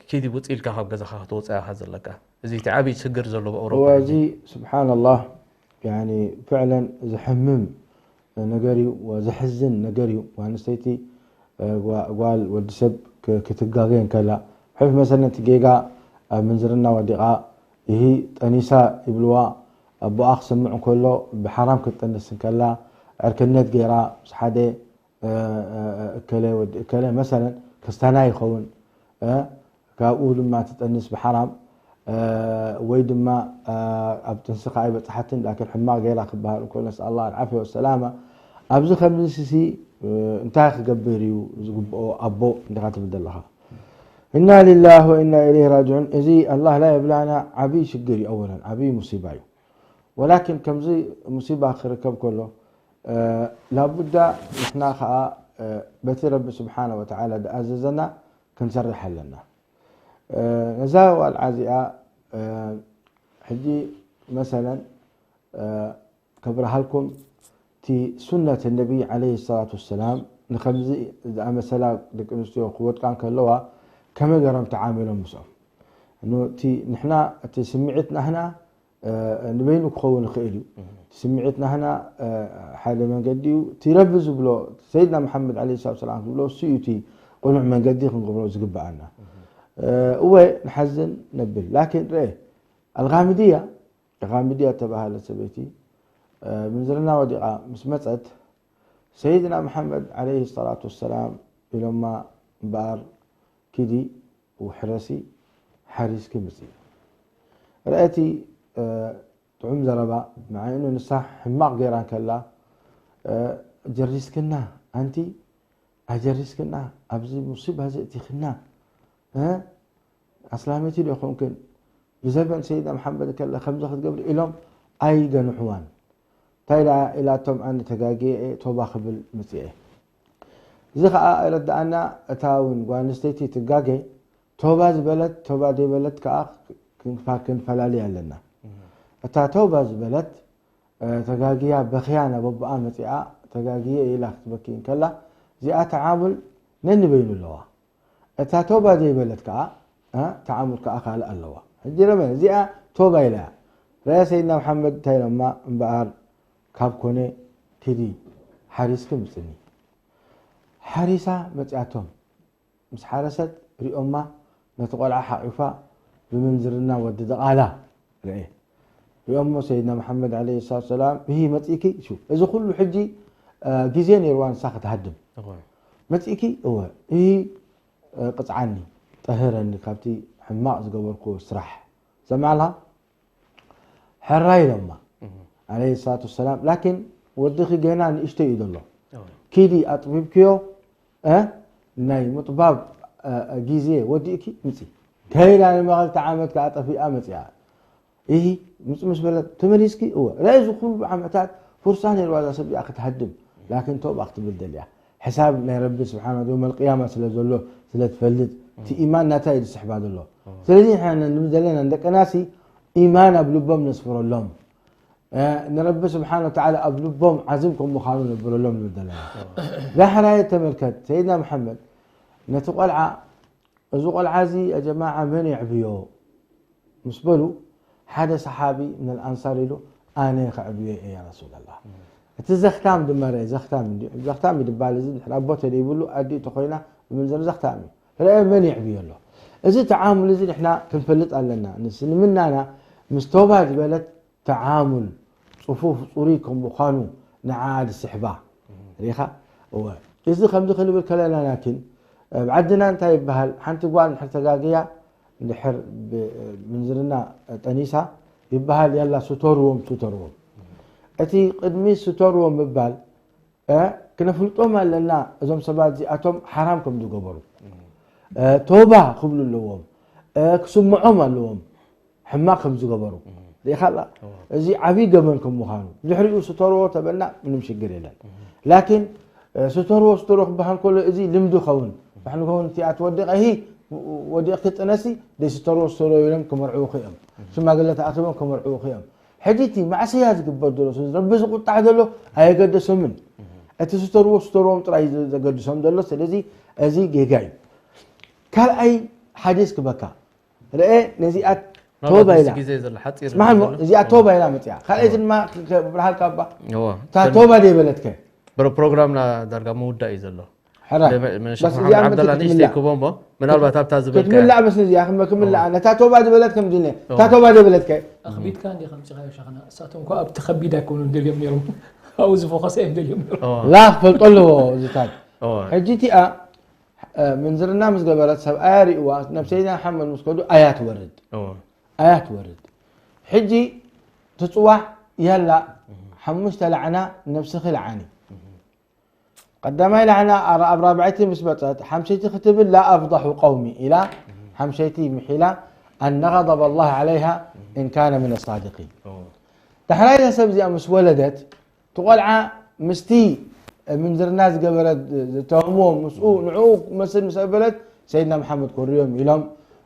ኪዲ ውፅእ ኢልካ ካብ ገዛኻ ክትወፅእ ኢኻ ዘለካ? እዚ እቲ ዓብዪ ችግር ዘሎ ኣብ ኣውሮፓ እዚ ስብሓንላህ ያኒ ፍዕለን ዘሕምም ነገር እዩ፣ ዘሕዝን ነገር እዩ። ጓል ኣንስተይቲ ጓል ወዲ ሰብ ክትጋገ እንከላ ሕፍ መሰለን እቲ ጌጋ ኣብ ምንዝርና ወዲቓ ይሂ ጠኒሳ ይብልዋ። ኣቦኣ ክሰምዕ እንከሎ ብሓራም ክትጠንስ እንከላ ዕርክነት ገይራ ምስ ሓደ እከለ ወዲ እከለ መሰለን ክስታና ይኸውን። ካብኡ ድማ ትጠንስ ብሓራም ወይ ድማ ኣብ ጥንስኻ ኣይበፅሓትን ላኪን ሕማቕ ገይራ ክበሃል እንከሎ ነስኣል ኣላህ ዓፍያ ወሰላማ። ኣብዚ ከምዚ ስሲ እንታይ ክገብር እዩ ዝግብኦ ኣቦ እንዲኻ ትብል ዘለኻ? ኢና ሊላህ ወኢና ኢለይህ ራጅዑን። እዚ ኣላህ ላ የብላና ዓብዪ ሽግር እዩ። ኣወለን ዓብዪ ሙሲባ እዩ። ወላኪን ከምዚ ሙሲባ ክርከብ ከሎ ላቡዳ ንሕና ከዓ በቲ ረቢ ስብሓነ ወተዓላ ዝኣዘዘና ክንሰርሕ ኣለና። ነዛ ዋልዓ እዚኣ ሕጂ መሰለን ከብረሃልኩም እቲ ሱነት ነቢይ ዓለይሂ ሰላቱ ወሰላም ንከምዚ ዝኣመሰላ ደቂ ኣንስትዮ ክወድቃ እንከለዋ ከመይ ገሮም ተዓሚሎም ምስኦም። እኑ እቲ ንሕና እቲ ስምዒት ናህና ንበይኑ ክኸውን ይኽእል እዩ። እቲ ስምዒት ናህና ሓደ መንገዲ እዩ። እቲ ረቢ ዝብሎ ሰይድና መሓመድ ዓለይሂ ሰላቱ ወሰላም ዝብሎ እሱ እዩ እቲ ቅኑዕ መንገዲ ክንገብሮ ዝግብኣና። እወ ንሓዝን ነብል ላኪን ርአ ኣልጋሚድያ ጋሚድያ እተባሃለት ሰበይቲ ምንዝርና ወዲቓ ምስ መፀት ሰይድና መሓመድ ዓለይሂ ሰላቱ ወሰላም ኢሎማ እምበኣር ኪዲ ውሕረሲ ሓሪስኪ ምፂ። ረአቲ ጥዑም ዘረባ መዓይኑ ንሳ ሕማቕ ገይራ እንከላ ጀሪስክና ኣንቲ ኣጀሪስክና ኣብዚ ሙሲባ እዚ እቲኽና ኣስላመይቲ ዶ ይኮንክን ብዘበን ሰይድና መሓመድ ከለ ከምዚ ክትገብሪ ኢሎም ኣይገንሕዋን። እንታይ ደኣ ኢላቶም ኣነ ተጋግየ እየ ቶባ ክብል ምፅአ። እዚ ከዓ ይረድኣና እታ እውን ጓል ኣንስተይቲ ትጋገ ቶባ ዝበለት ቶባ ዘይበለት ከዓ ክንፋ- ክንፈላልይ ኣለና። እታ ቶባ ዝበለት ተጋግያ በኽያ ናብ ኣቦኣ መፂኣ ተጋግየ ኢላ ክትበኪ እንከላ እዚኣ ተዓሙል ነንበይኑ ኣለዋ። እታ ቶባ ዘይበለት ከዓ ተዓሙል ከዓ ካልእ ኣለዋ። ሕጂ ረመ እዚኣ ቶባ ኢላ እያ። ረያ ሰይድና መሓመድ እንታይ ኢሎማ እምበኣር ካብ ኮነ ኪዲ ሓሪስኪ ምፅኒ። ሓሪሳ መፂኣቶም ምስ ሓረሰት ሪኦማ ነቲ ቆልዓ ሓቂፋ ብምንዝርና ወዲ ደቓላ ርአ ሪኦሞ ሰይድና መሓመድ ዓለይሂ ሰላቱ ወሰላም እሂ መፂእኪ ሹ እዚ ኩሉ ሕጂ ግዜ ነይርዋ ንሳ ክትሃድም መፂእኪ እወ እሂ ቅፅዓኒ ጠህረኒ ካብቲ ሕማቕ ዝገበርኩ ስራሕ ሰማዕልካ ሕራይ ኢሎማ ዓለይሂ ሰላቱ ወሰላም ላኪን ወድኺ ገና ንእሽተይ እዩ ዘሎ ኪዲ ኣጥቢብክዮ ናይ ምጥባብ ግዜ ወዲእኪ ምፂ ከይዳ ንመኸልተ ዓመት ከዓ ጠፊኣ መፂኣ ይሂ ምፅ ምስ በለት ተመሊስኪ እወ ረአ እዚ ኩሉ ዓመታት ፍርሳ ነይርዋ እዛ ሰብ እዚኣ ክትሃድም ላኪን ተውባ ክትብል ደልያ ሕሳብ ናይ ረቢ ስብሓን ዮመል ቅያማ ስለ ዘሎ ስለ ትፈልጥ እቲ ኢማን ናታ እዩ ዝስሕባ ዘሎ ስለዚ ንሕና ንብል ዘለና ንደቀናሲ ኢማን ኣብ ልቦም ነስፍረሎም ንረቢ ስብሓን ወተዓላ ኣብ ልቦም ዓዝም ከም ምዃኑ ነብረሎም ንብል ዘለና ዳሕራየ ተመልከት ሰይድና መሓመድ ነቲ ቆልዓ እዚ ቆልዓ እዚ ጀማዓ መን የዕብዮ ምስ በሉ ሓደ ሰሓቢ ምን ኣንሳር ኢሉ ኣነ ከዕብዮ እየ ያ ረሱላላህ እቲ ዘኽታም ድማ ረአ ዘኽታም እንዲ ዘኽታም እዩ ድበሃል እዚ ድሕሪ ኣቦ ተደይብሉ ኣዲኡ ተኮይና ብምንዘር ዘኽታም እዩ ረአ መን የዕብዮ ኣሎ እዚ ተዓሙል እዚ ንሕና ክንፈልጥ ኣለና ንስልምናና ምስ ቶባ ዝበለት ተዓሙል ፅፉፍ ፅሩይ ከም ምዃኑ ንዓ ዝስሕባ ሪኻ እወ እዚ ከምዚ ክንብል ከለና ናኪን ኣብ ዓድና እንታይ ይበሃል ሓንቲ ጓል ንድሕር ተጋግያ እንድሕር ምንዝርና ጠኒሳ ይበሃል ያላ ስተርዎም ስተርዎም እቲ ቅድሚ ስተርዎም ምባል ክነፍልጦም ኣለና እዞም ሰባት እዚኣቶም ሓራም ከም ዝገበሩ ቶባ ክብሉ ኣለዎም ክስምዖም ኣለዎም ሕማቕ ከም ዝገበሩ ርኢኻ ኣላ እዚ ዓብዪ ገበን ከም ምዃኑ ድሕሪኡ ስተርዎ ተበልና ምንም ሽግር የለን ላኪን ስተርዎ ስተርዎ ክበሃል ከሎ እዚ ልምዲ ኸውን ንሕን ከውን እቲኣ ትወዲቐ ሂ ወዲቕኪ ጥነሲ ደይ ስተርዎ ስተርዎ ኢሎም ክመርዕውኺ እዮም ሽማግለ ተኣኪቦም ክመርዕውኺ እዮም ሕጂ እቲ ማዕሰያ ዝግበር ዘሎ ረቢ ዝቁጣዕ ዘሎ ኣየገደሶምን እቲ ስተርዎ ስተርዎም ጥራይ ዘገድሶም ዘሎ። ስለዚ እዚ ጌጋ እዩ። ካልኣይ ሓዲስ ክበካ ርአ ነዚኣ ቶባ ኢላ ግዜ ዘሎ ሓፂር ስማዕ እዚኣ ቶባ ኢላ መፅያ። ካልኣይ ድማ ብርሃልካ ባ እታ ቶባ ደይበለትከ ፕሮግራምና ዳርጋ ምውዳእ እዩ ዘሎ። ሕራይ። መነሸኽ መሓመድ ዓብደላ ንእሽተይ ክቦ እሞ ምናልባት ኣብታ ዝበልካ ክትምላእ በስ እዚኣ ክመ ክምላእ ነታ ቶባ ዝበለት ከምዚ እታ ቶባ ዝበለትከ ኣኽቢድካ እንዲ ከምፅኻዮ ሸኽና እሳቶም እኳ ኣብቲ ከቢድ ኣይኮኑን ደልዮም ነይሮም። ኣብኡ ዝፎኸሰ እዮም ደልዮም ነይሮም። ላ ክፈልጦ ኣለዎ እዚታት። ሕጂ እቲኣ ምንዝርና ምስ ገበረት ሰብኣያ ሪእዋ ናብ ሰይድና ሓመድ ምስ ከዱ ኣያ ትወርድ። ኣያ ትወርድ። ሕጂ ትፅዋዕ ያላ ሓሙሽተ ላዕና ነብስኺ ልዓኒ። ቀዳማይ ላዕና ኣብ ራብዐይቲ ምስ መፀት ሓምሰይቲ ክትብል ላ ኣፍضሑ ቀውሚ ኢላ ሓምሰይቲ ምሒላ ኣነ غضب الله عليها إن كان من الصادقين። ዳሕራይ እዛ ሰብ እዚኣ ምስ ወለደት እቲ ቆልዓ ምስቲ ምንዝርና ዝገበረ ዝተወህምዎ ምስኡ ንዕኡ ክመስል ምስ ኣበለት ሰይድና መሓመድ ኮርዮም ኢሎም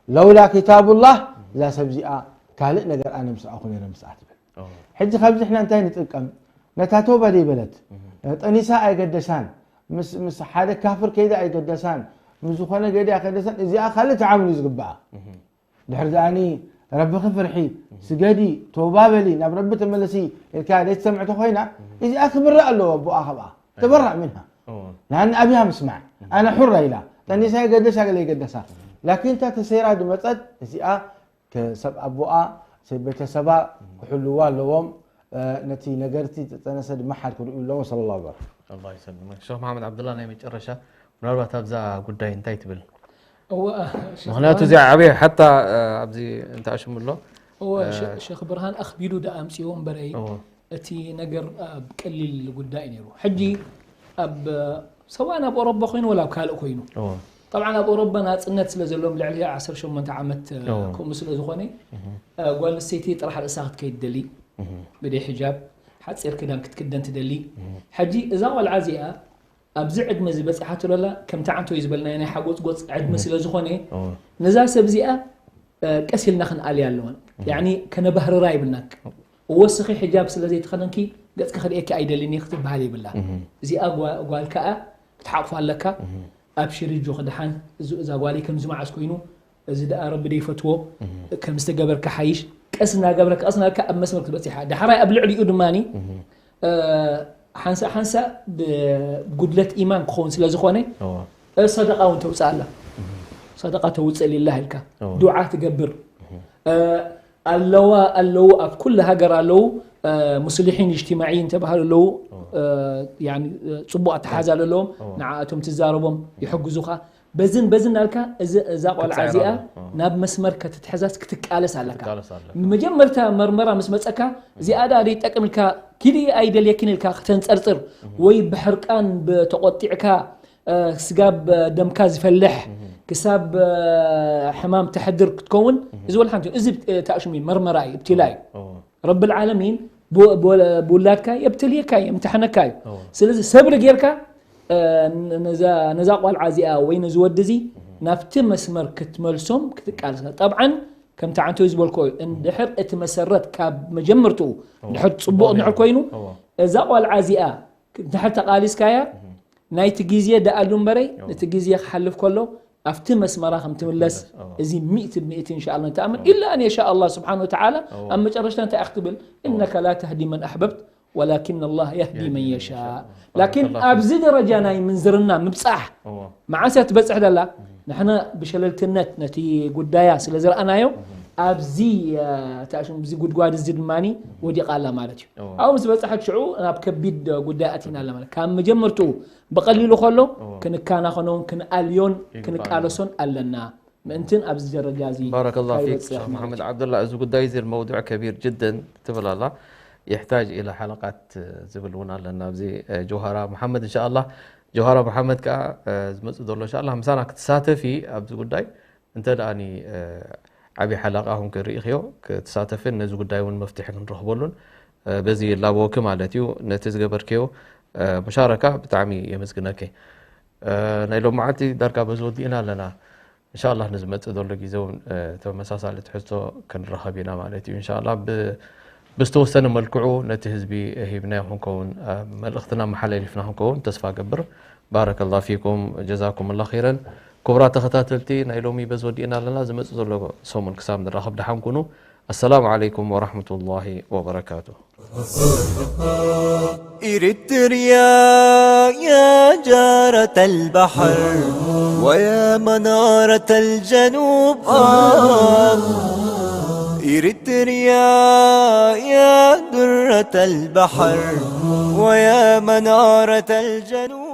ለውላ ኪታቡላህ እዛ ሰብ እዚኣ ካልእ ነገር ኣነ ምስኣ ኩነ ኢለ ምስኣ ትብል። ሕጂ ካብዚ ሕና እንታይ ንጥቀም? ነታ ቶባ ደይበለት ጠኒሳ ኣይገደሳን፣ ምስ ሓደ ካፍር ከይዳ ኣይገደሳን፣ ምስ ዝኾነ ገዲ ኣይገደሳን። እዚኣ ካልእ ተዓምል እዩ ዝግብኣ። ድሕሪ ደኣኒ ረብኺ ፍርሒ፣ ስገዲ፣ ቶባ በሊ፣ ናብ ረቢ ተመለሲ ኢልካ ዘይትሰምዕቶ ኮይና እዚኣ ክብረ ኣለዎ ኣቦኣ ካብኣ ተበራእ ምንሃ ናን ኣብያ ምስማዕ ኣነ ሑራ ኢላ ጠኒሳ የገደሳ ገለ የገደሳ ላኪን እታ ተሰይራ ድመፀት እዚኣ ከሰብ ኣቦኣ ሰብ ቤተሰባ ክሕልዋ ኣለዎም። ነቲ ነገርቲ ዝጠነሰ ድማ ሓድ ክርእዩ ኣለዎም። ሰለላሁ በረካ። ኣላህ ይሰልምክ። ሸኽ መሓመድ ዓብዱላ ናይ መጨረሻ ምናልባት ኣብዛ ጉዳይ እንታይ ትብል? እወ፣ ሸኽ ምኽንያቱ ብርሃን እዚኣ ዓብየ ሓታ ኣብዚ እንተ ኣሽሙ ኣሎ እወ፣ ሸ- ሸኽ ብርሃን ኣኽቢዱ ደኣ ኣምፅዎ እምበረይ እወ። እቲ ነገር ኣብ ቀሊል ጉዳይ ነይሩ። ሕጂ ኣብ ሰብኣን ኣብ ኦሮባ ኮይኑ ወላ ኣብ ካልእ ኮይኑ እወ። ጠብዓን ኣብ ኦሮባ ናፅነት ስለ ዘለዎም ልዕሊ ዓሰርተ ሸሞንተ ዓመት እወ። ከምኡ ስለ ዝኾነ ጓል ኣንስተይቲ ጥራሕ ርእሳ ክትከይድ ትደሊ ብደይ ሕጃብ ሓፂር ክዳን ክትክደን ትደሊ። ሕጂ እዛ ቆልዓ እዚኣ ኣብዚ ዕድመ እዚ በፂሓቶ ለላ ከምቲ ዓንቶ እዩ ዝበልናዮ ናይ ሓጎፅጎፅ ዕድመ ስለ ዝኾነ ነዛ ሰብ እዚኣ ቀስ ኢልና ክንኣልያ ኣለዋን። ያኒ ከነባህርራ ይብልናን። እወ እስኺ ሕጃብ ስለ ዘይተኸደንኪ ገፅኪ ክርእየኪ ኣይደልን እየ ክትበሃል የብላ። እዚኣ ጓል ከዓ ክትሓቑፋ ኣለካ። ኣብሽሪ ኣጆኺ ደሓን እዛ ጓለይ ከምዚ መዓስ ኮይኑ እዚ ደኣ ረቢ ደይፈትዎ ከም ዝተገበርካ ሓይሽ ቀስ እናገበርካ ቀስ እናበልካ ኣብ መስመር ክትበፅሕ ኢኻ። ዳሕራይ ኣብ ልዕሊኡ ድማ ሓንሳእ ሓንሳእ ብጉድለት ኢማን ክኸውን ስለ ዝኾነ ሰደቃ እውን ተውፅእ ኣላ። ሰደቃ ተውፅእ ሊላህ ኢልካ ዱዓ ትገብር ኣለዋ ኣለዉ ኣብ ኩሉ ሃገር ኣለዉ ሙስሊሒን እጅትማዒ እንተባሃሉ ኣለዉ ፅቡቅ ኣተሓዛ ኣለዎም ንዓኣቶም ትዛረቦም ይሕግዙኻ በዝን በዝን ኣልካ እዛ ቆልዓ እዚኣ ናብ መስመር ከተትሕዛስ ክትቃለስ ኣለካ። መጀመርታ መርመራ ምስ መፀካ እዚኣ ደኣ ደይጠቅም ኢልካ ኪዲ ኣይደልየኪን ኢልካ ክተንፀርፅር ወይ ብሕርቃን ተቆጢዕካ ስጋብ ደምካ ዝፈልሕ ክሳብ ሕማም ተሕድር ክትከውን እዚ ወላ ሓንቲ እዚ ተኣሽሙ መርመራ እዩ እብትላ እዩ ረብል ዓለሚን ብውላድካ የብትልየካ እዩ የምትሐነካ እዩ ስለዚ ሰብሪ ጌርካ ነዛ ቆልዓ እዚኣ ወይ ነዚ ወዲ እዚ ናብቲ መስመር ክትመልሶም ክትቃልስ ጠብዓን ከምቲ ዓንተዊ ዝበልኮ እዩ እንድሕር እቲ መሰረት ካብ መጀመርትኡ እንድሕር ፅቡቅ እንድሕር ኮይኑ እዛ ቆልዓ እዚኣ እንድሕር ተቃሊስካያ ናይቲ ግዜ ደኣሉ እምበረይ ነቲ ግዜ ክሓልፍ ከሎ ኣብቲ መስመራ ከም ትምለስ እዚ ሚእቲ ብሚእቲ እንሻ ኣላ ንተኣምን ኢላ ኣን የሻ ኣላ ስብሓን ወተዓላ ኣብ መጨረሽታ እንታይ ክትብል እነከ ላ ተህዲ መን ኣሕበብት ወላኪን ኣላህ የህዲ መን የሻ ላኪን ኣብዚ ደረጃ ናይ ምንዝርና ምብፃሕ መዓስ እያ ትበፅሕ ደላ ንሕና ብሸለልትነት ነቲ ጉዳያ ስለ ዝረኣናዮ ኣብዚ ተኣሽም እዚ ጉድጓድ እዚ ድማ ወዲቓ ኣላ ማለት እዩ ኣብኡ ምስ በፅሐት ሽዑ ናብ ከቢድ ጉዳይ ኣቲና ኣላ ማለት ካብ መጀመርትኡ ብቐሊሉ ከሎ ክንከናኸኖን ክንኣልዮን ክንቃለሶን ኣለና ምእንትን ኣብዚ ደረጃ እዚ ባረከላሁ ፊክ ሸኽ መሓመድ ዓብዱላ እዚ ጉዳይ እዚ መውዱዕ ከቢር ጅደን ትብል ኣላ ይሕታጅ ኢላ ሓለቃት ዝብል እውን ኣለና ኣብዚ ጆሃራ መሓመድ እንሻ ኣላ ጆሃራ መሓመድ ከዓ ዝመፅእ ዘሎ እንሻ ኣላ ምሳና ክትሳተፊ ኣብዚ ጉዳይ እንተ ደኣኒ ዓብዪ ሓለቃ ኹንኪ ርኢኽዮ ክትሳተፍን ነዚ ጉዳይ እውን መፍትሒ ክንረኽበሉን በዚ ይላበወኪ ማለት እዩ ነቲ ዝገበርክዮ ሙሻረካ ብጣዕሚ የመስግነኪ ናይ ሎም መዓልቲ ዳርጋ በዚ ወዲእና ኣለና እንሻላ ንዝመፅእ ዘሎ ግዜ እውን ተመሳሳሊ ትሕዝቶ ክንረኸብ ኢና ማለት እዩ እንሻላ ብዝተወሰነ መልክዑ ነቲ ህዝቢ ሂብናዮ ክንከውን፣ መልእኽትና መሓለሊፍና ክንከውን ተስፋ ገብር። ባረከላሁ ፊኩም፣ ጀዛኩም ላ ኸይረን። ክቡራት ተኸታተልቲ፣ ናይ ሎሚ በዚ ወዲእና ኣለና። ዝመጽእ ዘሎ ሰሙን ክሳብ ንራኸብ ደሓን ኩኑ። ኣሰላሙ ዓለይኩም ወራህመቱላሂ ወበረካቱ። إريتريا، يا جارة البحر ويا منارة الجنوب، آه. إريتريا، يا درة البحر ويا منارة الجنوب.